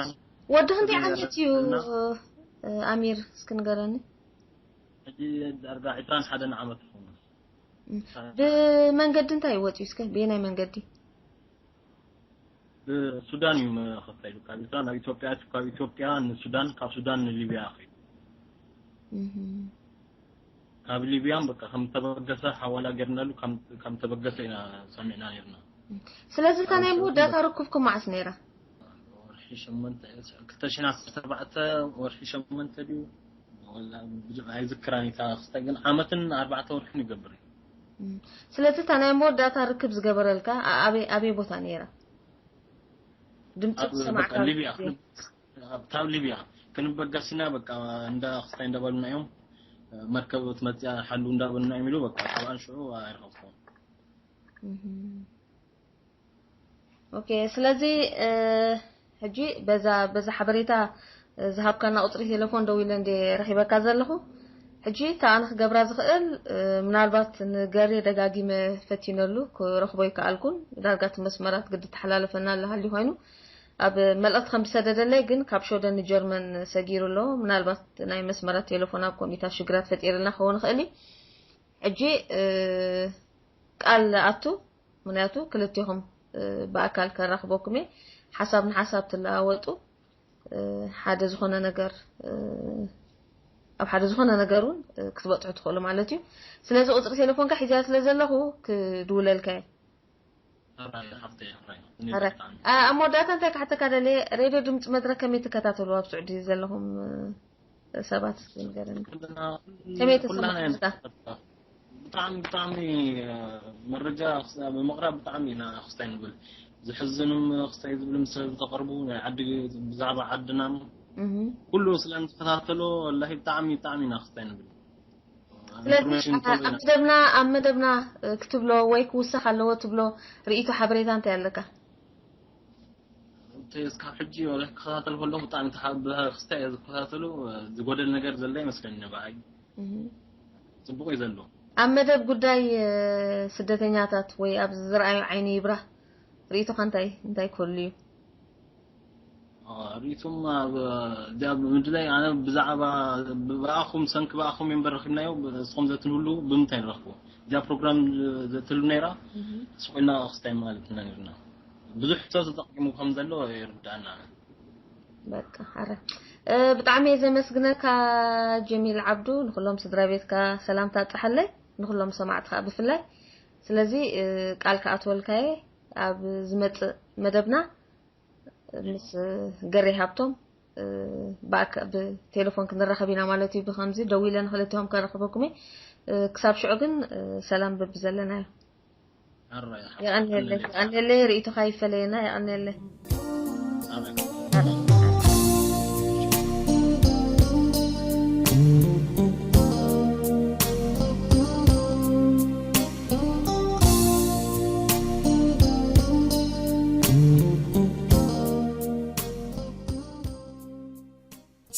ወዲ ክንደይ ዓመት እዩ፣ እ፣ ኣሚር? እስኪ ንገረኒ። ሕጂ ዳርጋ ዕስራን ሓደን ዓመት ይኸውን። እም። ብመንገዲ እንታይ እዩ ወፂኡ እስከ? ብየናይ መንገዲ? ብሱዳን እዩ መኸታ ኢሉ። ካብ ኤርትራ ናብ ኢትዮጵያ፣ ካብ ኢትዮጵያ ንሱዳን፣ ካብ ሱዳን ንሊብያ ከይዱ። እህ። ካብ ሊብያን በቃ ከም ተበገሰ ሓዋላ ጌርናሉ፣ ከም፣ ከም ተበገሰ ኢና ሰሚዕና ኔርና። እም። ስለዚ እታ ናይ መወዳእታ ርክብኩም መዓስ ነይራ? ወርሒ ሸሞንተ፣ ክልተ ሽሕን ዓሰርተ ኣርባዕተ ወርሒ ሸሞንተ ድዩ? ወላ ብዙሕ ኣይዝክራን እታ ክስታይ፣ ግን ዓመትን ኣርባዕተ ወርሕን ይገብር እዩ። እም። ስለዚ እታ ናይ መወዳእታ ርክብ ዝገበረልካ ኣ-፣ ኣበይ፣ ኣበይ ቦታ ነይራ? ድምፂ ኣብ ክሰማዕካ በቃ ሊብያ ግዜ። ክንብ-፣ ኣብታ ሊብያ ክንበገስና በቃ እንዳ ክስታይ እንዳበሉና እዮም። መርከብ ትመፅያ ሓሉ እንዳበሉና እዮም ኢሉ በቃ ካብ ኣንሽዑ ኣይረኸብኩዎን። እህ። ኦኬ፣ ስለዚ፣ እ፣ ሕጂ በዛ፣ በዛ ሓበሬታ፣ እ፣ ዝሃብካና ቁጽሪ ቴሌፎን ደዊለ እንደ ረኺበካ ዘለኹ። ሕጂ እታ ኣነ ክገብራ ዝኽእል፣ እ፣ ምናልባት ንገሬ ደጋጊመ ፈቲነሉ ክረኽቦ ይከኣልኩን፣ ዳርጋ እቲ መስመራት ግዲ ተሓላለፈና ኣለ ሃልዩ ኮይኑ፣ ኣብ መልእኽቲ ከም ዝሰደደለይ ግን ካብ ሸወደን ንጀርመን ሰጊሩ ኣሎ። ምናልባት ናይ መስመራት ቴሌፎን ኣብ ኮምፒውተር ሽግራት ፈጢርልና ክኸውን ይኽእል እዩ። ሕጂ፣ እ፣ ቃል ኣቱ፣ ምኽንያቱ ክልቴኹም፣ እ፣ ብኣካል ከራኽበኩም እየ። ሓሳብ ንሓሳብ ትለዋወጡ፣ እ፣ ሓደ ዝኾነ ነገር፣ እ፣ ኣብ ሓደ ዝኾነ ነገር እውን፣ እ፣ ክትበጽሑ ትኽእሉ ማለት እዩ። ስለዚ ቁጽሪ ቴሌፎንካ ሒዘያ ስለ ዘለኹ ክድውለልካ እየ። ኣራይ፣ ሓፍተይ፣ ኣራይ። እኔ ኣረ፣ ብጣዕሚ ኣ-፣ ኣብ መወዳእታ እንታይ ክሓተካ ደልየ፣ ሬድዮ ድምፂ መድረክ ከመይ ትከታተሉ ኣብ ስዑዲ ዘለኹም፣ እ፣ ሰባት እስኪ ንገረኒ። ኩልና፣ ከመይ ኩላና ተሰማዕካ? ኢና ብጣዕሚ፣ ብጣዕሚ፣ እ፣ መረጃ ክስ-፣ ብምቕራብ ብጣዕሚ ኢና ክስታይ ንብል። ዝሕዝንም ክስታይ ዝብልም ሰብ ተቕርቡ፣ ናይ ዓዲ፣ ብዛዕባ ዓድና እህ። ኩሉ ስለ ንከታተሎ፣ ወላሂ ብጣዕሚ፣ ብጣዕሚ ኢና ክስታይ ንብል። ስለዚ ኢንፎርሜሽን ኣብ፣ ቶሎ ኣብ ኢና። መደብና፣ ኣብ መደብና፣ እ፣ ክትብሎ ወይ ክውሰኽ ኣለዎ ትብሎ ርእይቶ ሓበሬታ እንታይ ኣለካ? እቲ እስካብ ሕጂ ወላ ክከታተል ከለኹ ብጣዕሚ ተሓ-፣ ብክስታይ እየ ዝከታተሉ፣ ዝጎደል ነገር ዘሎ ይመስለኒ ንብዓይ። እህ። ጽቡቕ እዩ ዘሎ። ኣብ መደብ ጉዳይ፣ እ፣ ስደተኛታት ወይ ኣብ ዝረኣዩ ዓይኒ ይብራህ ርእይቶኻ እንታይ፣ እንታይ ክህሉ እዩ? አ፣ ርእይቶም ኣብ፣ እዚኣ ብምድላይ ኣነ ብዛዕባ ብኣኹም፣ ሰንኪ ብኣኹም እምበር ረኺብናዮ፣ ብ-፣ ንስኹም ዘትልውሉ ብምንታይ ንረኽቦ? እዚኣ ፕሮግራም ዘትልው ነይራ፣ እህ። ስቑልና ክስታይ ማለት ኢና ነይርና። ብዙሕ ሰብ ተጠቂሙ ከም ዘሎ ይርዳእና። በቃ፣ ሓረ። እ፣ ብጣዕሚ እየ ዘመስግነካ ጀሚል ዓብዱ፣ ንኹሎም ስድራ ቤትካ ሰላምታ ኣብጽሓለይ፣ ንኹሎም ሰማዕትኻ ብፍላይ። ስለዚ፣ እ፣ ቃል ክኣትወልካ እየ፣ ኣብ ዝመጽእ መደብና ምስ ገሬ ሃብቶም፣ እ፣ ብኣካ-፣ ብቴሌፎን ክንራኸብ ኢና ማለት እዩ። ብኸምዚ ደዊለ ንክልቲኦም ከራኽበኩም እየ። እ፣ ክሳብ ሽዑ ግን፣ እ፣ ሰላም በብዘለናዮ። ኣራይ፣ ሓፍተይ፣ የቐንየለይ፣ የቐንየለይ፣ ርእይቶኻ ይፈለየና፣ የቐንየለይ። ኣራይ። ኣራይ።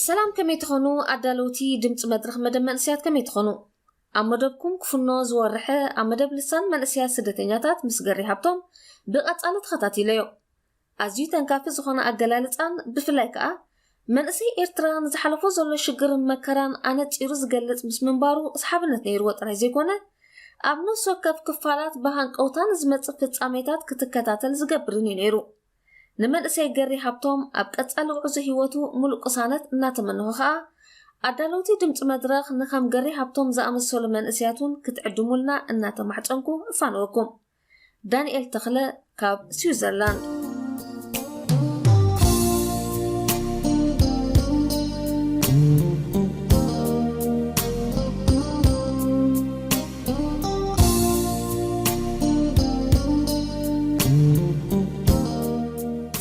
ሰላም፣ ከመይ ትኾኑ ኣዳለውቲ ድምፂ መድረኽ መደብ መንእሰያት፣ ከመይ ትኾኑ? ኣብ መደብኩም ክፍኖ ዝወርሐ ኣብ መደብ ልሳን መንእሰያት ስደተኛታት ምስ ገሪ ሃብቶም ብቐጻሊ ተኸታቲለዮ። ኣዝዩ ተንካፊ ዝኾነ ኣገላልጻን ብፍላይ ከኣ መንእሰይ ኤርትራ ንዝሓለፎ ዘሎ ሽግርን መከራን ኣነጺሩ ዝገልጽ ምስ ምንባሩ ሰሓብነት ነይርዎ ጥራይ ዘይኮነ፣ ኣብ ነፍሲ ወከፍ ክፋላት ብሃንቀውታ ንዝመጽእ ፍጻሜታት ክትከታተል ዝገብርን እዩ ነይሩ። ንመንእሰይ ገሪ ሃብቶም ኣብ ቀጻሊ ጉዕዞ ህይወቱ ሙሉእ ቅሳነት እናተመነኹ ከኣ፣ ኣዳለውቲ ድምጺ መድረኽ ንከም ገሪ ሃብቶም ዝኣመሰሉ መንእሰያት እውን ክትዕድሙልና እናተማሕጸንኩ እፋነወኩም። ዳንኤል ተኽለ ካብ ስዊዘርላንድ።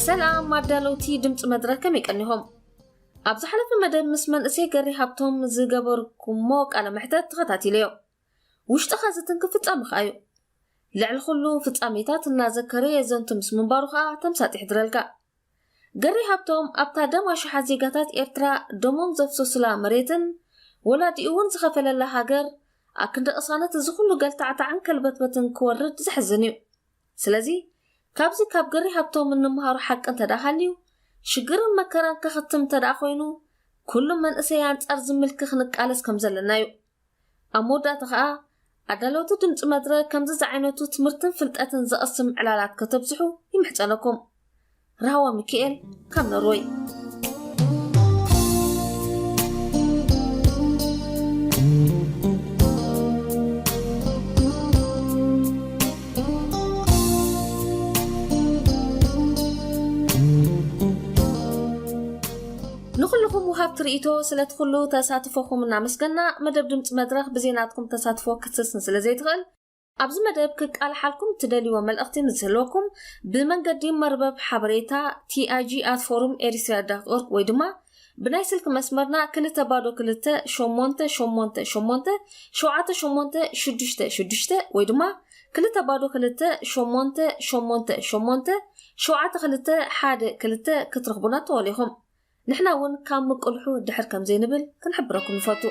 ሰላም ኣዳለውቲ ድምፂ መድረክ፣ ከመይ ቀኒኹም? ኣብ ዝሓለፈ መደብ ምስ መንእሰይ ገሪ ሃብቶም ዝገበርኩሞ ቃለ መሕተት ተኸታቲለዮ። ውሽጥኻ ዝትንክፍ ፍጻመ ኸኣ እዩ። ልዕሊ ኩሉ ፍጻሜታት እናዘከረ የዘንቱ ምስ ምንባሩ ኸኣ ተምሳጥ ይሕድረልካ። ገሪ ሃብቶም ኣብታ ደም ኣሽሓት ዜጋታት ኤርትራ ደሞም ዘፍሰሱላ መሬትን ወላዲኡ እውን ዝኸፈለላ ሃገር፣ ኣክንዲ ቅሳነት እዚ ኩሉ ገልታዕታዕን ከልበትበትን ክወርድ ዘሕዝን እዩ። ስለዚ ካብዚ ካብ ገሪ ሃብቶም እንምሃሮ ሓቂ እንተ ደኣ ሃልዩ፣ ሽግርን መከራን ከኸትም እንተ ደኣ ኮይኑ፣ ኩሉ መንእሰይ ኣንጻር ዝምልኪ ክንቃለስ ከም ዘለና እዩ። ኣብ መወዳእታ ኸኣ ኣዳለውቲ ድምፂ መድረክ ከምዚ ዝዓይነቱ ትምህርትን ፍልጠትን ዘቕስም ዕላላት ከተብዝሑ ይምሕጸነኩም። ራህዋ ሚካኤል ካብ ኖርወይ። ንኹልኹም ወሃብቲ ርእይቶ ስለቲ ኩሉ ተሳትፎኹም እናመስገና፣ መደብ ድምፂ መድረኽ ብዘይ ናትኩም ተሳትፎ ክትስስን ስለ ዘይትኽእል፣ ኣብዚ መደብ ክቃልሓልኩም ትደልይዎ መልእኽቲ ምስ ዝህልወኩም፣ ብመንገዲ መርበብ ሓበሬታ ቲ ኣይ ጂ ኣት ፎሩም ኤሪትሪያ ዳት ኦርግ ወይ ድማ ብናይ ስልኪ መስመርና ክልተ ባዶ ክልተ ሸሞንተ ሸሞንተ ሸሞንተ ሸውዓተ ሸሞንተ ሽዱሽተ ሽዱሽተ ወይ ድማ ክልተ ባዶ ክልተ ሸሞንተ ሸሞንተ ሸሞንተ ሸውዓተ ክልተ ሓደ ክልተ ክትረኽቡና ትኽእሉ ኢኹም። ንሕና እውን ካብ ምቅልሑ ድሕር ከም ዘይንብል ክንሕብረኩም ንፈቱ።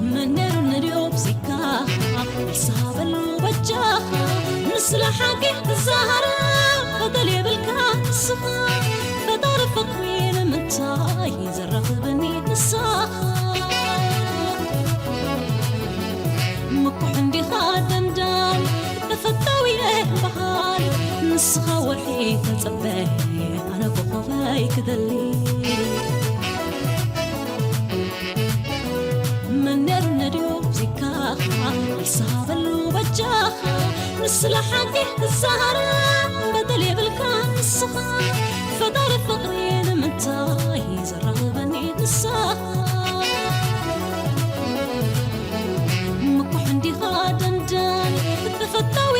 መን ነሩ ነድዮ ብዚካ ሓሳበሉ በጃኻ፣ ንስለ ሓቂ ትዛረብ በደል የብልካ ንስኻ። ፈጣሪ ፍቕሪ ንምንታይ ዘራኽበኒ ንስኻ? ምኩሕ እንዲኻ ደንዳኒ ተፈታዊ በሃሊ፣ ንስኻ ወርሒ ተጸበ ኣነ ኮኾበይ ክደሊ። መን ነሩ ነድዮ ብዚካ ሓሳበሉ በጃኻ፣ ንስለ ሓቂ ትዛረብ በደል የብልካ ንስኻ። ፈጣሪ ፍቕሪ ንምንታይ ዘራኽበኒ ንስኻ? ምኩሕ እንዲኻ ደንዳኒ ተፈታዊ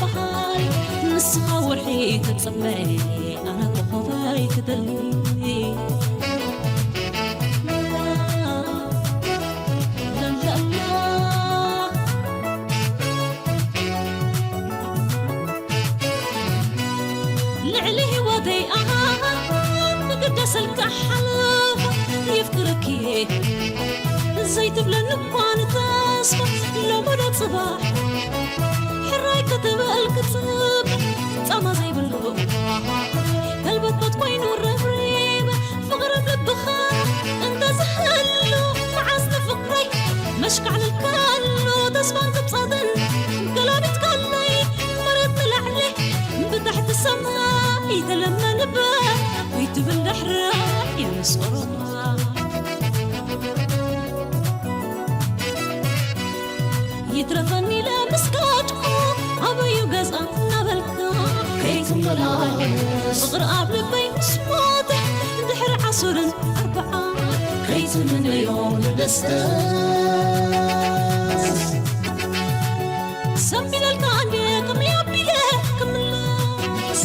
በሃሊ፣ ንስኻ ወርሒ ተጸበ ኣነ ኮኾበይ ክደሊ። ልዕሊ ህይወተይ ኣሃ ክግደሰልካ ሓለፋ፣ የፍቅረኪ ዘይትብለኒ እኳ ንተስፋ፣ ሎሚ ዶ ጽባሕ ሕራይ ክትብል ክጽብሕ፣ ጻማ ዘይብሉ ከልበትበት ኮይኑ ረብሪበ፣ ፍቕሪ ልብኻ እንተ ዝህሉ፣ መዓዝ ንፍቕረይ መሽካዕለልካሉ፣ ተስፋን ጽብጻትን ገላቢጥካለይ፣ መሬት ንላዕሊ ብታሕቲ ሰማይ ተለመንበ፣ ወይ ትብል ዳሕራይ ምስ ቁሩባ። ይትረፈኒ ኢለ ምስ ከድኩ፣ ኣበዩ ገዛ እናበልካ ከይትመላለስ፣ ፍቕሪ ኣብ ልበይ ምስ ሞተ፣ ድሕሪ ዓሰርተ ኣርብዓ ከይትምነዮ ንደስደስ። ሰንቢለልካ እንዴ ከምልዮ ኣቢለ ክምለስ።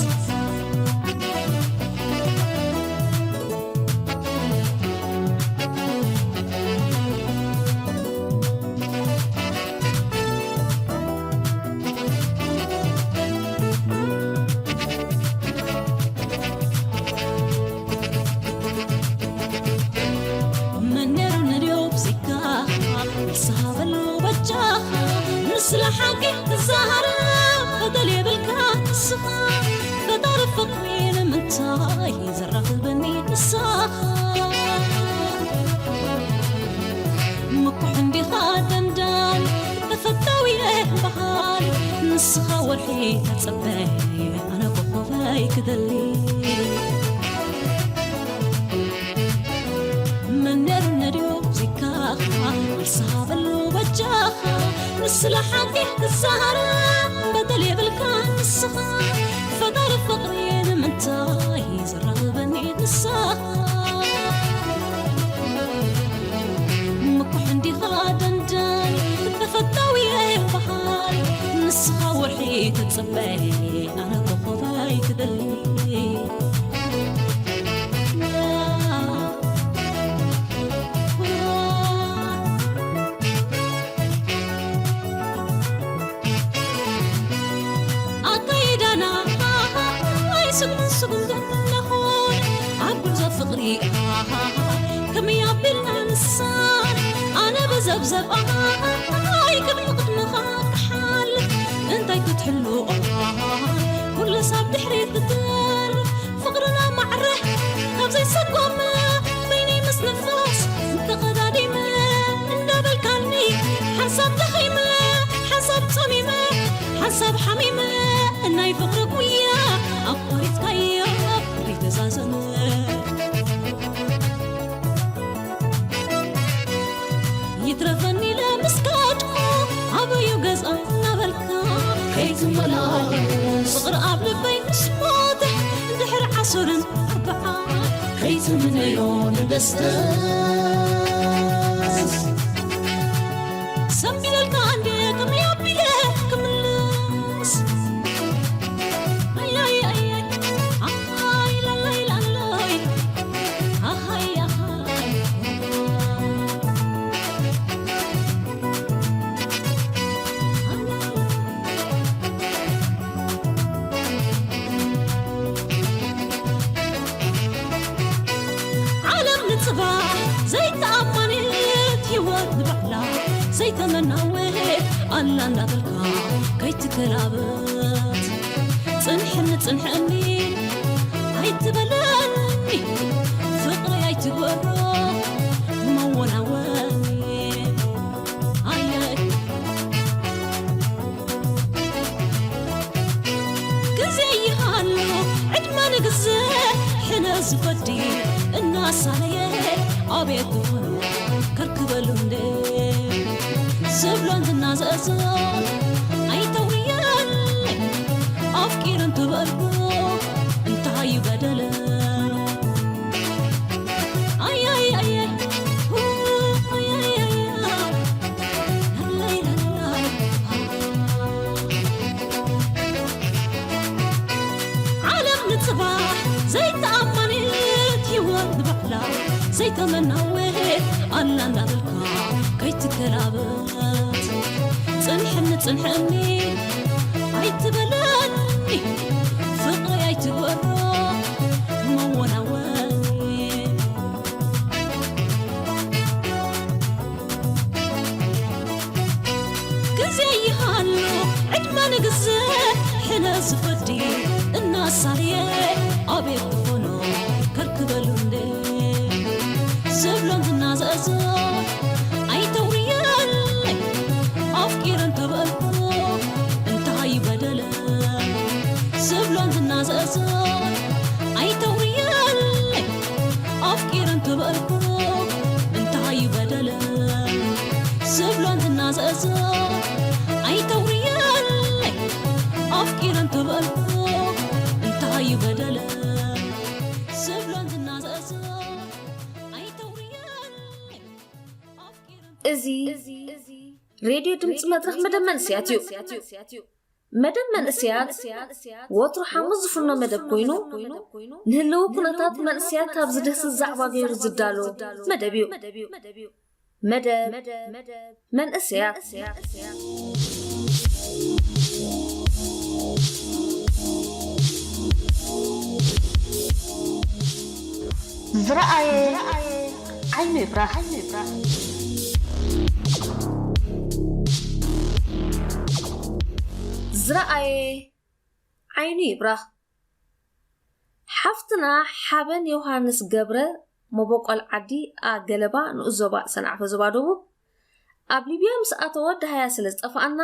መን ነሩ ነድዮ ብዚካ ሓሳበሉ በጃኻ፣ ንስለ ሓቂ ትዛረብ በደል የብልካ ንስኻ። ፈጣሪ ፍቕሪ ንምንታይ ዘራኽበኒ ንስኻ? ምኩሕ እንዲኻ ደንዳኒ ተፈታዊ በሃሊ፣ ንስኻ ወርሒ ተጸበ ኣነ ኮኾበይ ክደሊ። መን ነሩ ነድዮ ብዚካ ሓሳበሉ በጃኻ፣ ንስለ ሓቂ ትዛረብ በደል የብልካ ንስኻ። ፈጣሪ ፍቕሪ ንምንታይ ዘራኽበኒ ንስኻ? ምኩሕ እንዲኻ ደንዳኒ ተፈታዊ በሃሊ፣ ንስኻ ወርሒ ትጽበ ኣነ ኮኾበይ ክደሊ። ኣካይዳና ኣይስጉም ስጉም ገለኹን ከመይ ኣቢልና ንሳን ኣነ ብዘብዘብ ኣይ ቅድሚ ቅድምኻ ክሓልፍ እንታይ ክትሕሉ ኩሉ ሳብ ድሕሪት ክትር ፍቕርና ማዕረ ካብ ዘይሰጎመ በይነይ ምስ ንፋስ እንተቐዳዲመ እንዳበልካኒ ሓንሳብ ደኺመ ሓንሳብ ጸሚመ ሓንሳብ ሓሚመ ናይ ፍቕሪ ጉያ ኣቋሪጽካዮ ዘይተዛዘመ ይትረፈኒ ኢለ ምስ ከድኩ ኣበዩ ገዛ እናበልካ ከይትመላለስ ፍቕሪ ኣብ ልበይ ምስ ሞተ ድሕሪ ዓሱርን ኣርብዓ ከይትምነዮ ንደስደስ ሰንቢለልካ እንደ ከመይ ኣቢለ ክምልስ ኣያይ ኣያይ ኣይ ላላይ ላላይ ኣሃይ ኣሃይ ዓለም ንጽባሕ ዘይተኣማንት ህይወት ንባዕላ ዘይተመናወ ኣላ እንዳበልካ ከይትከላበት ጽንሕኒ ጽንሕኒ ኣይትበለኒ ፍቕረይ ኣይትግበሮ መወናወኒ ኣየ ግዜ ይሃሉ ዕድመ ንግዜ ሕነ ዝፈዲ እናሳለየ ኣቤት ዝኾኑ ከርክበሉ እንደ ዝብሎን ዝናዘዞ ኣይተውርየኒ ኣፍቂርን ትበልኩ እንታይ በደለ ኣያይ ኣያይ ኣያይ ኣያይ ዓለም ንጽባሕ ዘይተኣማንት ህይወት ንባዕላ ዘይተመናወ ኣላ እንዳበልካ ከይትከላበት ጽንሕኒ ጽንሕኒ ኣይትበለኒ ፍቕሪ ኣይትበሮ መወናወኒ ግዜ ይሃሉ ዕድመ ንግዜ ሕነ ዝፈዲ እናሳለየ ኣቤት ዝኾኖ ከርክበሉ እንደ ዝብሎን ዝናዘዞ ኣይተውርየለይ ኣፍቂረን ተበልኩ እንታይ በደለ ዝብሎን ዝናዘዞ ኣይተውርየለይ ኣፍቂረን ተበልኩ እንታይ በደለ ዝብሎን ዝናዘዞ ኣይተውርየለይ ኣፍቂረን ተበልኩ እንታይ በደለ ዝብሎን ዝናዘዞ ኣይተውርየለይ ኣፍቂረን እዚ ሬድዮ ድምፂ መድረኽ መደብ መንስያት እዩ። መደብ መንእስያት ወትሩ ሓሙስ ዝፍኖ መደብ ኮይኑ ንህልው ኩነታት መንእስያት ካብ ዝድህስስ ዛዕባ ገይሩ ዝዳሎ መደብ እዩ። መደብ መንእስያት ዝረኣየ ዓይኑ ይፍራሕ። ዝረኣየ ዓይኑ ይብራኽ። ሓፍትና ሓበን ዮሃንስ ገብረ መቦቆል ዓዲ ኣገለባ ንኡስ ዞባ ሰንዓፈ ዞባ ደቡብ ኣብ ሊብያ ምስ ኣተወ ደሃያ ስለ ዝጠፍኣና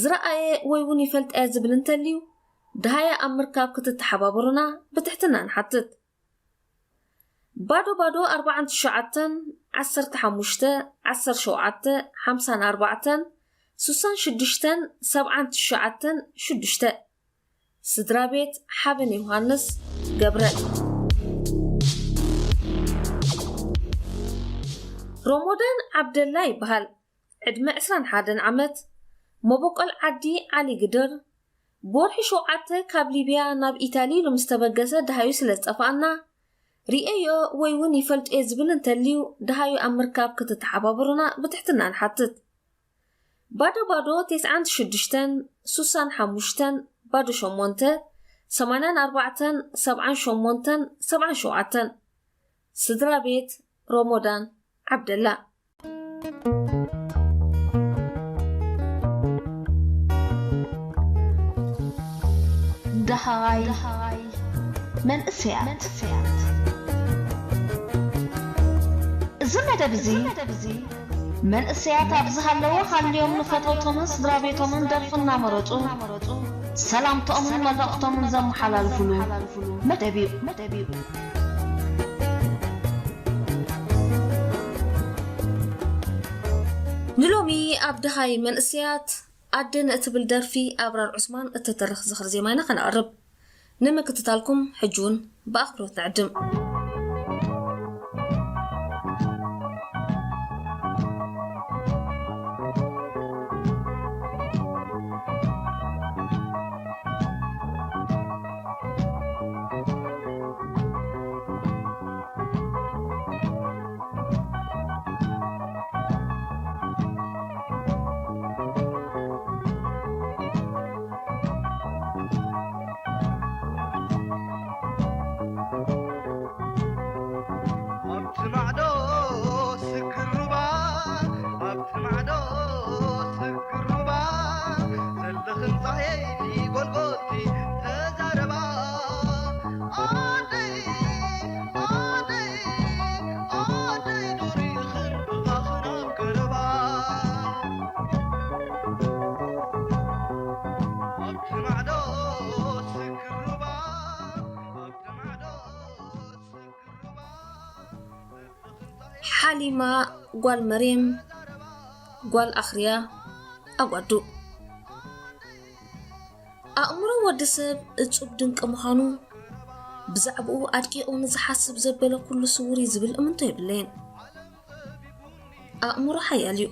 ዝረኣየ ወይ እውን ይፈልጠ ዝብል እንተልዩ ደሃያ ኣብ ምርካብ ክትተሓባበሩና ብትሕትና ንሓትት። ባዶ ባዶ ኣርባዓን ትሽዓተን ዓሰርተ ሓሙሽተ ዓሰርተ ሸውዓተ ሓምሳን ኣርባዕተን ሱሳን ሽዱሽተን ሰብዓን ትሽዓተን ሽዱሽተ ስድራ ቤት ሓበን ዮሃንስ ገብረ። ሮሞዳን ዓብደላ ይበሃል። ዕድመ ዕስራን ሓደን ዓመት። መቦቆል ዓዲ ዓሊ ግድር። ብወርሒ ሸውዓተ ካብ ሊብያ ናብ ኢታሊ ኢሉ ምስ ተበገሰ ደሃዩ ስለ ዝጠፍኣና ርእየዮ ወይ እውን ይፈልጦ እየ ዝብል እንተልዩ ደሃዩ ኣብ ምርካብ ክትተሓባበሩና ብትሕትና ንሓትት። ባዶ ባዶ ተስዓን ሽዱሽተን ሱሳን ሓሙሽተን ባዶ ሸሞንተ ሰማንያን ኣርባዕተን ሰብዓን ሸሞንተን ሰብዓን ሸውዓተን ስድራ ቤት ሮሞዳን ዓብደላ። ደሃይ መንእሰያት። እዚ መደብ እዚ መንእሰያት ኣብ ዝሃለዎ ሃልዮም ንፈተውቶምን ስድራ ቤቶምን ደርፊ እናመረጹ ሰላምቶምን መልእኽቶምን ዘመሓላልፉሉ መደብ እዩ። ንሎሚ ኣብ ደሃይ መንእሰያት ኣደን እትብል ደርፊ ኣብራር ዑስማን እትተርኽ ዝኽሪ ዜማ ኢና ከነቕርብ። ንምክትታልኩም ሕጂ እውን ብኣኽብሮት ንዕድም። ኣብቲ ማዕዶ ስግር ሩባ፣ ኣብቲ ማዕዶ ስግር ሩባ፣ ዘለኽን ጻየይቲ ጎልጎልቲ ተዛረባ። ኣደይ፣ ኣደይ፣ ኣደይ ዶ ርኢኽን ብኻኽን ኣብ ገረባ። ኣብቲ ማዕዶ ስግር ሩባ፣ ኣብቲ ማዕዶ ስግር ሩባ። ሓሊማ ጓል መርየም፣ ጓል ኣኽርያ ኣጓዱ። ኣእምሮ ወዲ ሰብ እጹብ ድንቂ ምዃኑ፣ ብዛዕባኡ ኣድቂቑ ንዝሓስብ ዘበለ ኩሉ ስዉር እዩ ዝብል እምንቶ የብለይን። ኣእምሮ ሓያል እዩ።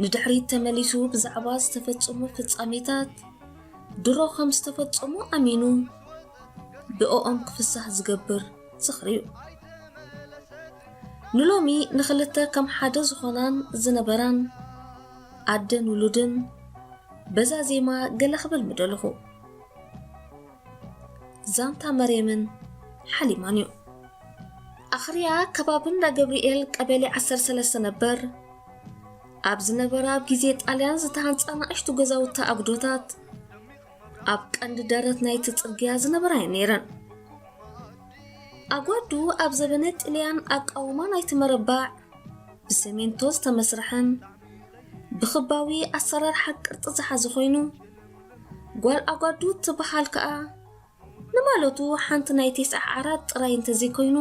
ንድሕሪት ተመሊሱ ብዛዕባ ዝተፈጸሙ ፍጻሜታት ድሮ ከም ዝተፈጸሙ ኣሚኑ ብእኦም ክፍሳህ ዝገብር ዝኽሪ እዩ። ንሎሚ ንኽልተ ከም ሓደ ዝኾናን ዝነበራን ኣደን ውሉድን በዛ ዜማ ገለ ክብል ምደለኹ። ዛንታ መርየምን ሓሊማን እዩ። ኣኽርያ ከባቢ እንዳ ገብርኤል ቀበሌ ዓሰርተ ሰለስተ ነበር ኣብ ዝነበራ ኣብ ግዜ ጣልያን ዝተሃንጻ ንኣሽቱ ገዛውቲ ኣጉዶታት ኣብ ቀንዲ ደረት ናይቲ ጽርግያ ዝነበራ እየን ነይረን። ኣጓዱ ኣብ ዘበነ ጥልያን ኣቃውማ ናይቲ መረባዕ ብሰሜንቶ ዝተመስርሐን ብኽባዊ ኣሰራርሓ ቅርጺ ዝሓዘ ኮይኑ፣ ጓል ኣጓዱ እትበሃል ከኣ ንማለቱ ሓንቲ ናይ ቴስዓ ዓራት ጥራይ እንተዘይኮይኑ፣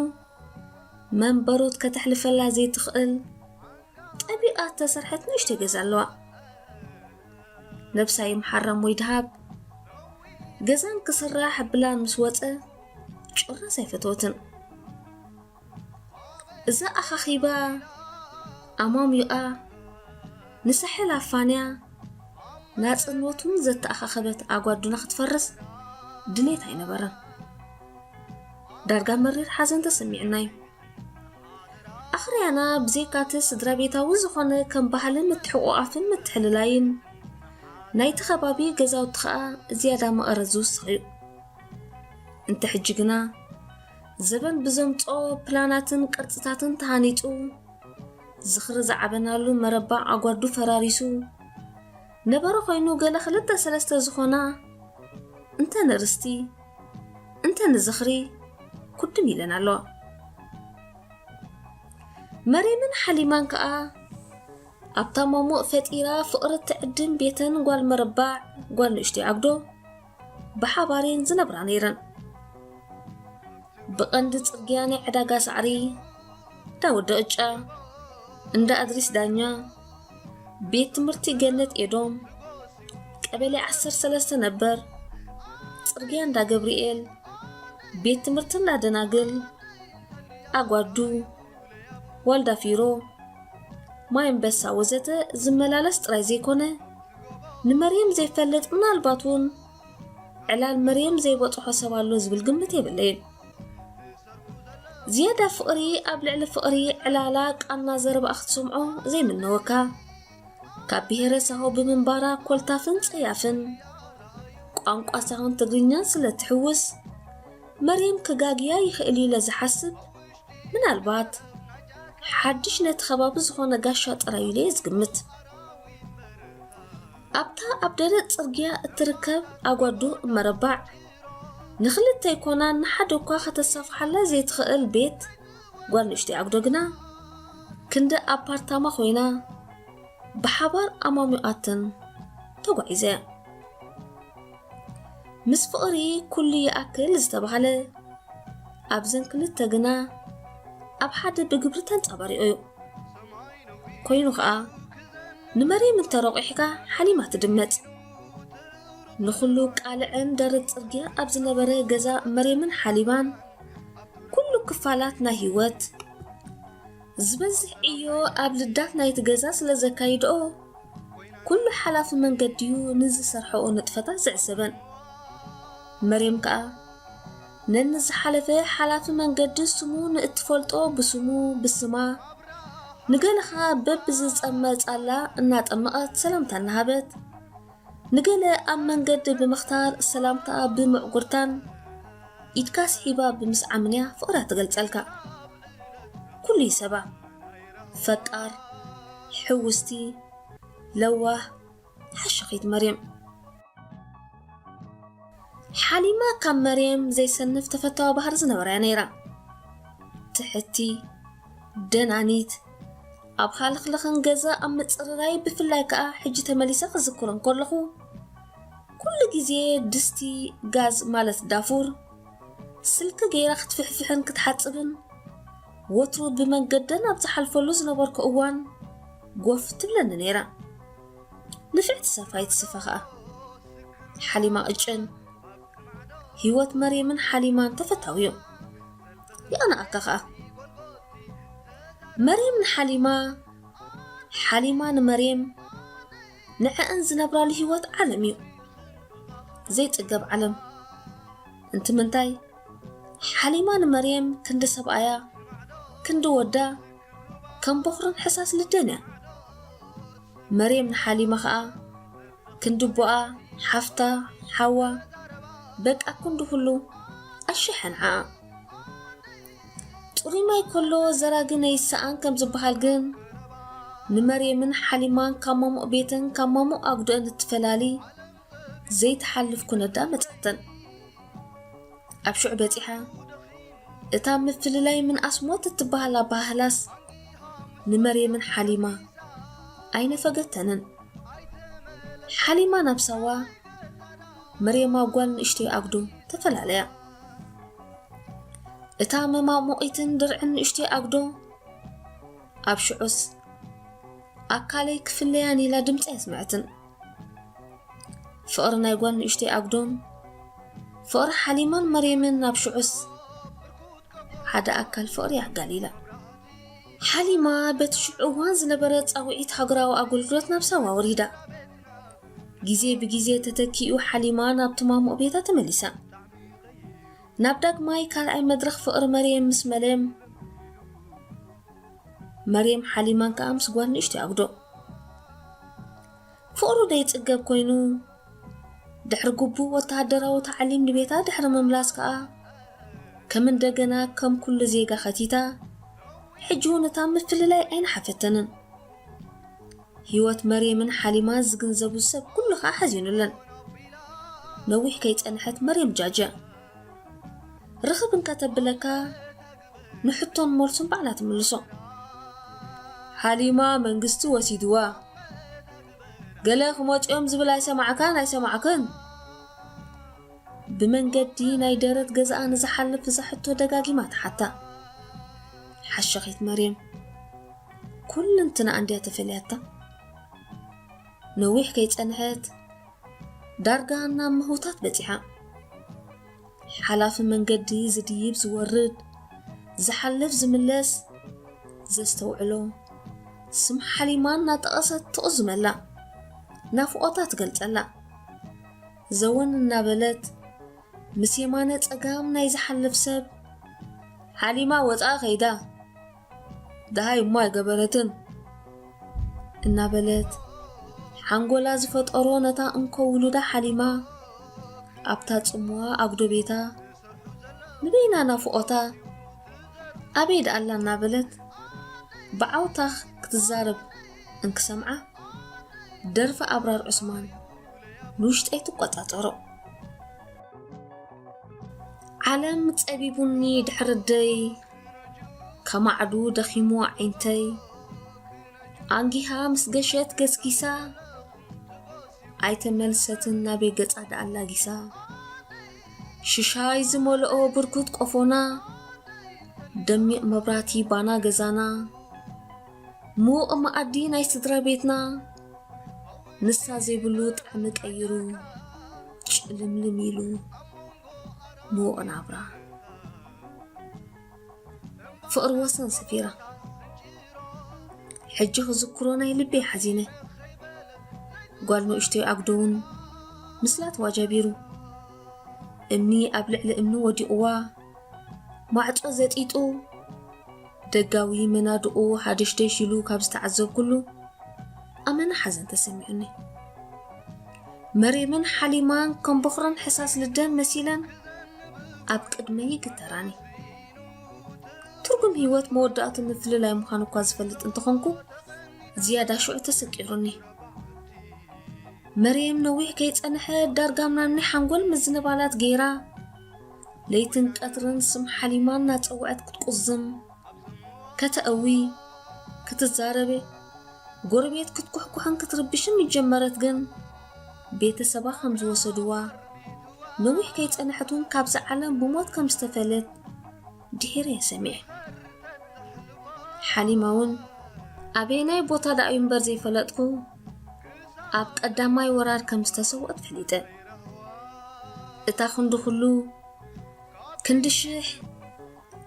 መንበሮት ከተሕልፈላ ዘይትኽእል ጠቢቓ እተሰርሐት ንእሽተይ ገዛ ኣለዋ። ነብሳ ይምሓራ እሞ ይድሃብ፣ ገዛን ክስራሕ ብላን ምስ ወጸ ጭራስ ኣይፈተወትን። እዛ ኣኻኺባ ኣማሙኣ ንሳሕል ኣፋንያ ናጽነቱን ዘተኣኻኸበት ኣጓዱና ክትፈርስ ድሌት ኣይነበረን። ዳርጋ መሪር ሓዘን ተሰሚዕና እዩ። ኣኽርያና ብዘይካቲ ስድራ ቤታዊ ዝኾነ ከም ባህሊ ምትሕቑቓፍን ምትሕልላይን ናይቲ ከባቢ ገዛውቲ ኸኣ ዝያዳ መቐረት ዝውስኽ እዩ። እንተ ሕጂ ግና ዘበን ብዘምጽኦ ፕላናትን ቅርጽታትን ተሃኒጹ ዝኽሪ ዝዓበናሉ መረባዕ ኣጓዱ ፈራሪሱ ነበረ ኮይኑ ገለ ክልተ ሰለስተ ዝኾና እንተ ንርስቲ እንተ ንዝኽሪ ኩድም ኢለን ኣለዋ። መሬምን ሓሊማን ከኣ ኣብታ ማሙእ ፈጢራ ፍቕሪ ትዕድም ቤተን ጓል መረባዕ ጓል ንእሽተይ ኣጉዶ ብሓባር እየን ዝነብራ ነይረን። ብቐንዲ ጽርግያ ናይ ዕዳጋ ሳዕሪ፣ ዳውድ ዕጫ፣ እንዳ ኣድሪስ ዳኛ፣ ቤት ትምህርቲ ገነት ኤዶም፣ ቀበሌ ዓሰርተ ሰለስተ ነበር፣ ጽርግያ እንዳ ገብርኤል፣ ቤት ትምህርቲ እንዳ ደናግል፣ ኣጓዱ፣ ዋልዳ ፊሮ፣ ማይ ኣንበሳ ወዘተ ዝመላለስ ጥራይ ዘይኮነ፣ ንመርየም ዘይፈልጥ ምናልባት እውን ዕላል መርየም ዘይበጽሖ ሰብ ኣሎ ዝብል ግምት የብለይን። ዝያዳ ፍቕሪ ኣብ ልዕሊ ፍቕሪ ዕላላ ቃና ዘረባኣ ክትሰምዖ ዘይምነወካ። ካብ ብሄረ ሳሆ ብምንባራ ኮልታፍን ጸያፍን ቋንቋ ሳሆን ትግርኛን ስለ ትሕውስ መርየም ክጋግያ ይኽእል እዩ ኢለ ዝሓስብ ምናልባት ሓድሽ ነቲ ከባቢ ዝኾነ ጋሻ ጥራይ ኢለ እየ ዝግምት። ኣብታ ኣብ ደረት ጽርግያ እትርከብ ኣጓዶ መረባዕ፣ ንኽልተ ኣይኮናን ንሓደ እኳ ከተሳፍሓላ ዘይትኽእል ቤት ጓል ንእሽተይ ኣጉዶ ግና፣ ክንዲ ኣፓርታማ ኮይና ብሓባር ኣማሚቓተን ተጓዒዘ። ምስ ፍቕሪ ኩሉ ይኣክል ዝተባህለ ኣብዘን ክልተ ግና ኣብ ሓደ ብግብሪ ተንጸባሪቑ እዩ። ኮይኑ ኸኣ ንመሬም እንተረቑሕካ ሓሊማ ትድመጽ። ንኹሉ ቃልዐን ደረት ጽርግያ ኣብ ዝነበረ ገዛ መሬምን ሓሊማን ኩሉ ክፋላት ናይ ህይወት ዝበዝሕ ዕዮ ኣብ ልዳት ናይቲ ገዛ ስለ ዘካይድኦ፣ ኩሉ ሓላፊ መንገዲ'ዩ ንዝሰርሐኦ ንጥፈታት ዝዕዘበን። መሬም ከኣ ነንዝሓለፈ ሓላፊ መንገዲ ስሙ ንእትፈልጦ ብስሙ፣ ብስማ፣ ንገለ ኸኣ በብዝጸመጻላ እናጠመቐት ሰላምታ እናሃበት፣ ንገለ ኣብ መንገዲ ብምኽታር ሰላምታ ብምዕጉርታን ኢድካ ስሒባ ብምስዓምን እያ ፍቕራ ትገልጸልካ። ኩሉ ይሰባ። ፈቃር፣ ሕውስቲ፣ ለዋህ፣ ሓሸኺት መሬም። ሓሊማ ካብ መሬም ዘይሰንፍ ተፈታዋ ባህሪ ዝነበራ እያ ነይራ። ትሕቲ፣ ደናኒት፣ ኣብ ሃለኽለኽን ገዛ ኣብ ምጽርራይ፣ ብፍላይ ከኣ ሕጂ ተመሊሰ ክዝክሮ እንከለኹ፣ ኩሉ ግዜ ድስቲ፣ ጋዝ ማለት ዳፉር፣ ስልኪ ገይራ ክትፍሕፍሕን ክትሓጽብን፣ ወትሩ ብመንገደን ኣብ ዝሓልፈሉ ዝነበርኩ እዋን ጎፍ ትብለኒ ነይራ። ንፍዕቲ ሰፋይቲ ስፈ ኸኣ ሓሊማ ቅጭን። ህይወት መሬምን ሓሊማን ተፈታዊ እዩ። ይቕንኣካ ኸኣ። መሬም ንሓሊማ፣ ሓሊማ ንመሬም፣ ንዐኣን ዝነብራሉ ህይወት ዓለም እዩ። ዘይጽገብ ዓለም። እንትምንታይ፣ ሓሊማ ንመሬም ክንዲ ሰብኣያ፣ ክንዲ ወዳ፣ ከም ቦኽርን ሕሳስ ልደን እያ። መሬም ንሓሊማ ኸኣ ክንዲ ቦኣ፣ ሓፍታ፣ ሓዋ፣ በቃ ክንዲ ኩሉ ኣሽሐ ንዓኣ። ጽሩይ ማይ ከሎ ዘራጊ ነይሰኣን ከም ዝበሃል ግን፣ ንመሬምን ሓሊማን ካብ ማሙቕ ቤተን ካብ ማሙቕ ኣጉደአን እትፈላሊ ዘይትሓልፍ ኩነት ደኣ መጽኣተን። ኣብ ሽዑ በጺሓ፣ እታ ምፍልላይ ምንኣስ ሞት እትበሃል ኣበሃህላስ ንመሬምን ሓሊማ ኣይነፈገተንን። ሓሊማ ናብ ሳዋ፣ መሬም ኣብ ጓል ንእሽተይ ኣጉዶ ተፈላለያ። እታ መማሙቒትን ድርዕን ንእሽተይ ኣጉዶ ኣብ ሽዑስ ኣካለይ ክፍለያን ኢላ ድምጺ ኣየስምዐትን። ፍቕሪ ናይ ጓል ንእሽተይ ኣጉዶን ፍቕሪ ሓሊማን መሬምን ናብ ሽዑስ ሓደ ኣካል ፍቕሪ ኣጋሊላ። ሓሊማ በቲ ሽዑ እዋን ዝነበረ ጻውዒት ሃገራዊ ኣገልግሎት ናብ ሳዋ ወሪዳ። ግዜ ብግዜ ተተኪኡ ሓሊማ ናብቲ ማሙቕ ቤታ ተመሊሳ። ናብ ዳግማይ ካልኣይ መድረኽ ፍቕሪ መሬም ምስ መሌም፣ መሬም ሓሊማን ከኣ ምስ ጓል ንእሽተይ ኣጉዶ። ፍቕሩ ደይጽገብ ኮይኑ፣ ድሕሪ ግቡእ ወተሃደራዊ ታዕሊም ንቤታ ድሕሪ ምምላስ ከኣ፣ ከም እንደገና ከም ኩሉ ዜጋ ኸቲታ፣ ሕጂ እውን እታ ምፍልላይ ኣይነሓፈተንን። ህይወት መሬምን ሓሊማን ዝግንዘቡ ሰብ ኩሉ ኸኣ ሓዚኑለን። ነዊሕ ከይጸንሐት መሬም ጃጀ። ርኽብ እንከተብለካ፣ ንሕቶን መልሱን ባዕላ ትምልሶ። ሓሊማ መንግስቲ ወሲድዋ። ገለ ክመጽኦም ዝብል ኣይሰማዕካን ኣይሰማዕክን። ብመንገዲ ናይ ደረት ገዛኣ ንዝሓልፍ እዛ ሕቶ ደጋጊማ ትሓታ። ሓሸኺት መሬም ኩልንትናኣ እንድያ ተፈልያታ። ነዊሕ ከይጸንሐት ዳርጋ ናብ ምህውታት በጺሓ። ሓላፊ መንገዲ ዝድይብ ዝወርድ፣ ዝሓልፍ ዝምለስ ዘስተውዕሎ፣ ስም ሓሊማ እናጠቐሰት ትቕዝመላ፣ ናፍቖታ ትገልጸላ። ዘወን እናበለት ምስ የማነ ጸጋም ናይ ዝሓልፍ ሰብ፣ ሓሊማ ወጻኣ ከይዳ፣ ደሃይ እሞ ኣይገበረትን እናበለት ሓንጎላ ዝፈጠሮ ነታ እንኮ ውሉዳ ሓሊማ ኣብታ ጽምዋ ኣጉዶ ቤታ ንበይና ናፍቖታ ኣበይ ደኣላ እናበለት ብዓውታ ክትዛረብ እንክሰምዓ፣ ደርፊ ኣብራር ዑስማን ንውሽጠይ ትቆጻጸሮ። ዓለም ጸቢቡኒ ድሕሪ ደይ፣ ከማዕዱ ደኺሙ ዓይንተይ፣ ኣንጊሃ ምስ ገሸት ገስጊሳ፣ ኣይተመልሰትን ናበይ ገጻ ደኣላጊሳ። ሽሻይ ዝመልኦ ብርኩት ቆፎና፣ ደሚቕ መብራቲ ባና ገዛና፣ ምዉቕ መኣዲ ናይ ስድራ ቤትና፣ ንሳ ዘይብሉ ጣዕሚ ቀይሩ፣ ጭልምልም ኢሉ ምዉቕ ናብራ። ፍቕሪ ወሰን ሰፊራ፣ ሕጂ ክዝክሮ ናይ ልበይ ሓዚነ። ጓል ንእሽቶይ ኣግዶ እውን ምስላ ተዋጃቢሩ። እምኒ ኣብ ልዕሊ እምኒ ወዲቕዋ፣ ማዕጾ ዘጢጡ፣ ደጋዊ መናድቑ ሃደሽደሽ ኢሉ ካብ ዝተዓዘብኩሉ፣ ኣመና ሓዘን ተሰሚዑኒ። መሬምን ሓሊማን ከም በኹረን ሕሳስ ልደን መሲለን ኣብ ቅድመይ ይግተራኒ። ትርጉም ህይወት መወዳእቱ ምፍልላይ ምዃኑ እኳ ዝፈልጥ እንተኾንኩ፣ ዝያዳ ሽዑ ተሰቂሩኒ። መርየም ነዊሕ ከይጸንሐ ዳርጋ ምናምኒ ሓንጎል ምዝንባላት ገይራ፣ ለይትን ቀትርን ስም ሓሊማ እናጸውዐት ክትቁዝም፣ ከተእዊ፣ ክትዛረብ፣ ጎረቤት ክትኩሕኩሕን ክትርብሽን ምጀመረት ግን፣ ቤተሰባ ከም ዝወሰድዋ፣ ነዊሕ ከይጸንሐት እውን ካብዛ ዓለም ብሞት ከም ዝተፈለት ድሒረ እየ ሰሚዐ። ሓሊማ እውን ኣበየናይ ቦታ ደኣ እዩ እምበር ዘይፈለጥኩ፣ ኣብ ቀዳማይ ወራር ከም ዝተሰውአት ፈሊጠ። እታ ክንዲ ኩሉ፣ ክንዲ ሽሕ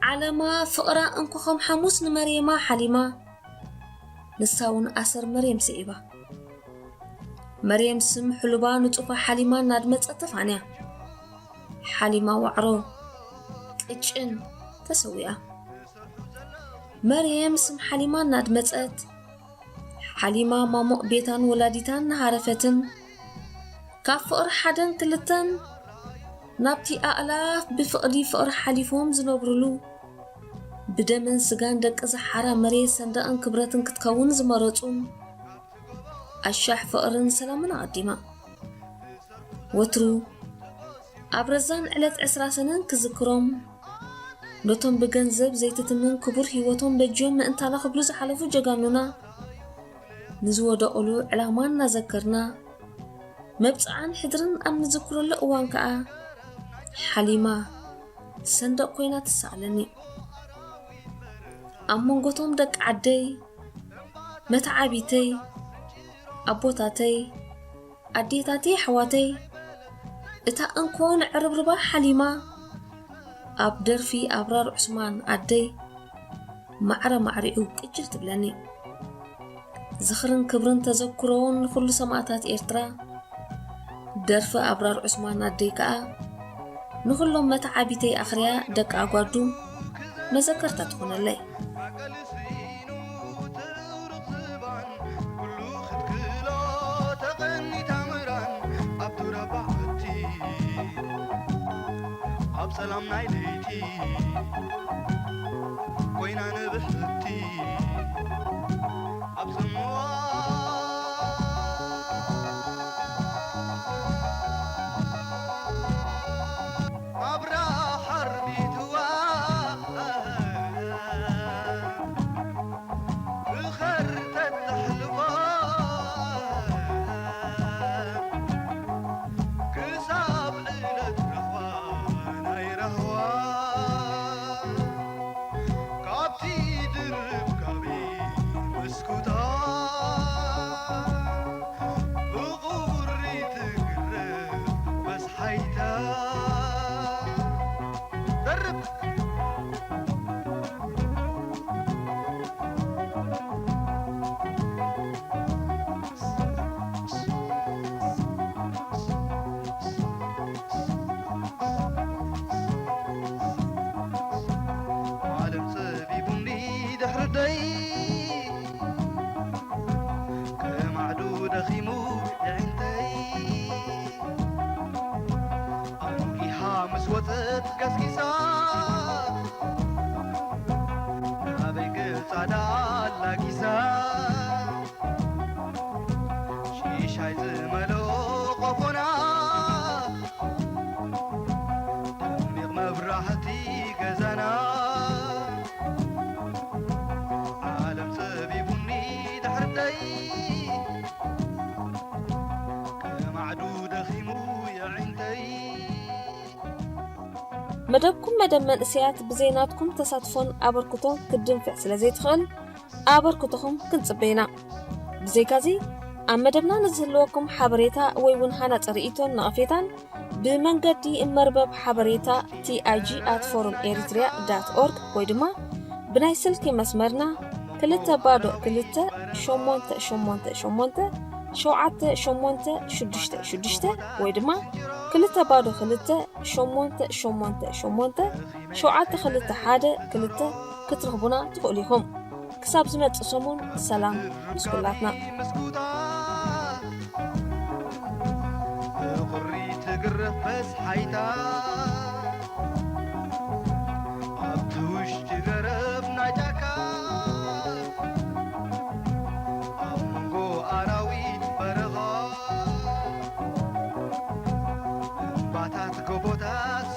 ዓለማ ፍቕራ እንኮ ከም ሓሙስ ንመርየማ ሓሊማ፣ ንሳ እውን ኣሰር መርየም ስዒባ። መርየም ስም ሕሉባ ንጹፋ ሓሊማ እናድመጸት ተፋንያ። ሓሊማ ዋዕሮ ቅጭን ተሰዊኣ። መርየም ስም ሓሊማ እናድመጸት፣ ሓሊማ ማሙቕ ቤታን ወላዲታን እናሃረፈትን፣ ካብ ፍቕሪ ሓደን ክልተን ናብቲ ኣእላፍ ብፍቕዲ ፍቕሪ ሓሊፎም ዝነብሩሉ፣ ብደምን ስጋን ደቂ ዝሓራ መሬት ሰንደቕን ክብረትን ክትከውን ዝመረጹን፣ ኣሻሕ ፍቕርን ሰላምን ኣቐዲማ። ወትሩ ኣብ ረዛን ዕለት ዕስራ ሰነን ክዝክሮም፣ ነቶም ብገንዘብ ዘይትትምን ክቡር ህይወቶም በጅዮም ምእንታና ክብሉ ዝሓለፉ ጀጋኑና፣ ንዝወደቑሉ ዕላማ እናዘከርና፣ መብጽዓን ሕድርን ኣብ ንዝክረሉ እዋን ከኣ፣ ሓሊማ ሰንደቕ ኮይና ትሰኣለኒ። ኣብ መንጎቶም ደቂ ዓደይ፣ መተዓቢተይ፣ ኣቦታተይ፣ ኣዴታተይ፣ ኣሕዋተይ፣ እታ እንኮ ንዕርብርባ ሓሊማ፣ ኣብ ደርፊ ኣብራር ዑስማን ኣደይ፣ ማዕረ ማዕሪኡ ቅጭል ትብለኒ። ዝኽርን ክብርን ተዘክሮን ንኹሉ ሰማእታት ኤርትራ። ደርፊ ኣብራር ዑስማን ኣደይ ከኣ ንኹሎም መተዓቢተይ ኣኽርያ ደቂ ኣጓዱ መዘከርታ ትኾነለይ። ኩሉ ክትክሎ ተቐኒታ ምራን ኣብ ዱር ኣባዕቲ ኣብ ጸላም ናይ ለይቲ ኮይና ንብሕቲ ኣብ ጽምዋ ኣብራ ሓርቢትዋ ብኸርተት ተሕልፎ ክሳብ ዕለት ረኽባ ናይ ራህዋ ካብቲ ድርብ ካቢ መስኮታ ብቑሪ ትግረፍ በስሓይታ። ደርብ! ዓለም ጸቢቡኒ ድሕሪ ደይ ከማዕዱ ደኺሙ የዒንተይ ኣንጊሃ ምስ ወጸት ገስጊሳ ከማዕዱ ደኺሙ የዒንተይ። መደብኩም መደብ መንእሰያት ብዘይ ናትኩም ተሳትፎን ኣበርክቶን ክትድንፍዕ ስለ ዘይትኽእል ኣበርክቶኹም ክንጽበ ኢና። ብዘይካዚ ኣብ መደብና ንዝህልወኩም ሓበሬታ ወይ እውን ሃናጺ ርእይቶን ነቐፌታን ብመንገዲ መርበብ ሓበሬታ ቲኣይጂ ኣት ፎረም ኤሪትሪያ ዳት ኦርግ ወይ ድማ ብናይ ስልኪ መስመርና ክልተ ባዶ ክልተ ሸሞንተ ሸሞንተ ሸሞንተ ሸውዓተ ሸሞንተ ሽዱሽተ ሽዱሽተ ወይ ድማ ክልተ ባዶ ክልተ ሸሞንተ ሸሞንተ ሸሞንተ ሸውዓተ ክልተ ሓደ ክልተ ክትረኽቡና ትኽእሉ ኢኹም። ክሳብ ዝመጽእ ሰሙን ሰላም ምስ ኩላትና። ምስጉታ ብቑሪ ትግረፍ በስሓይታ ኣብቲ ውሽጢ ገረብ ናይ ጫካ ኣብ መንጎ ኣራዊት በረኻ እምባታት ጎቦታት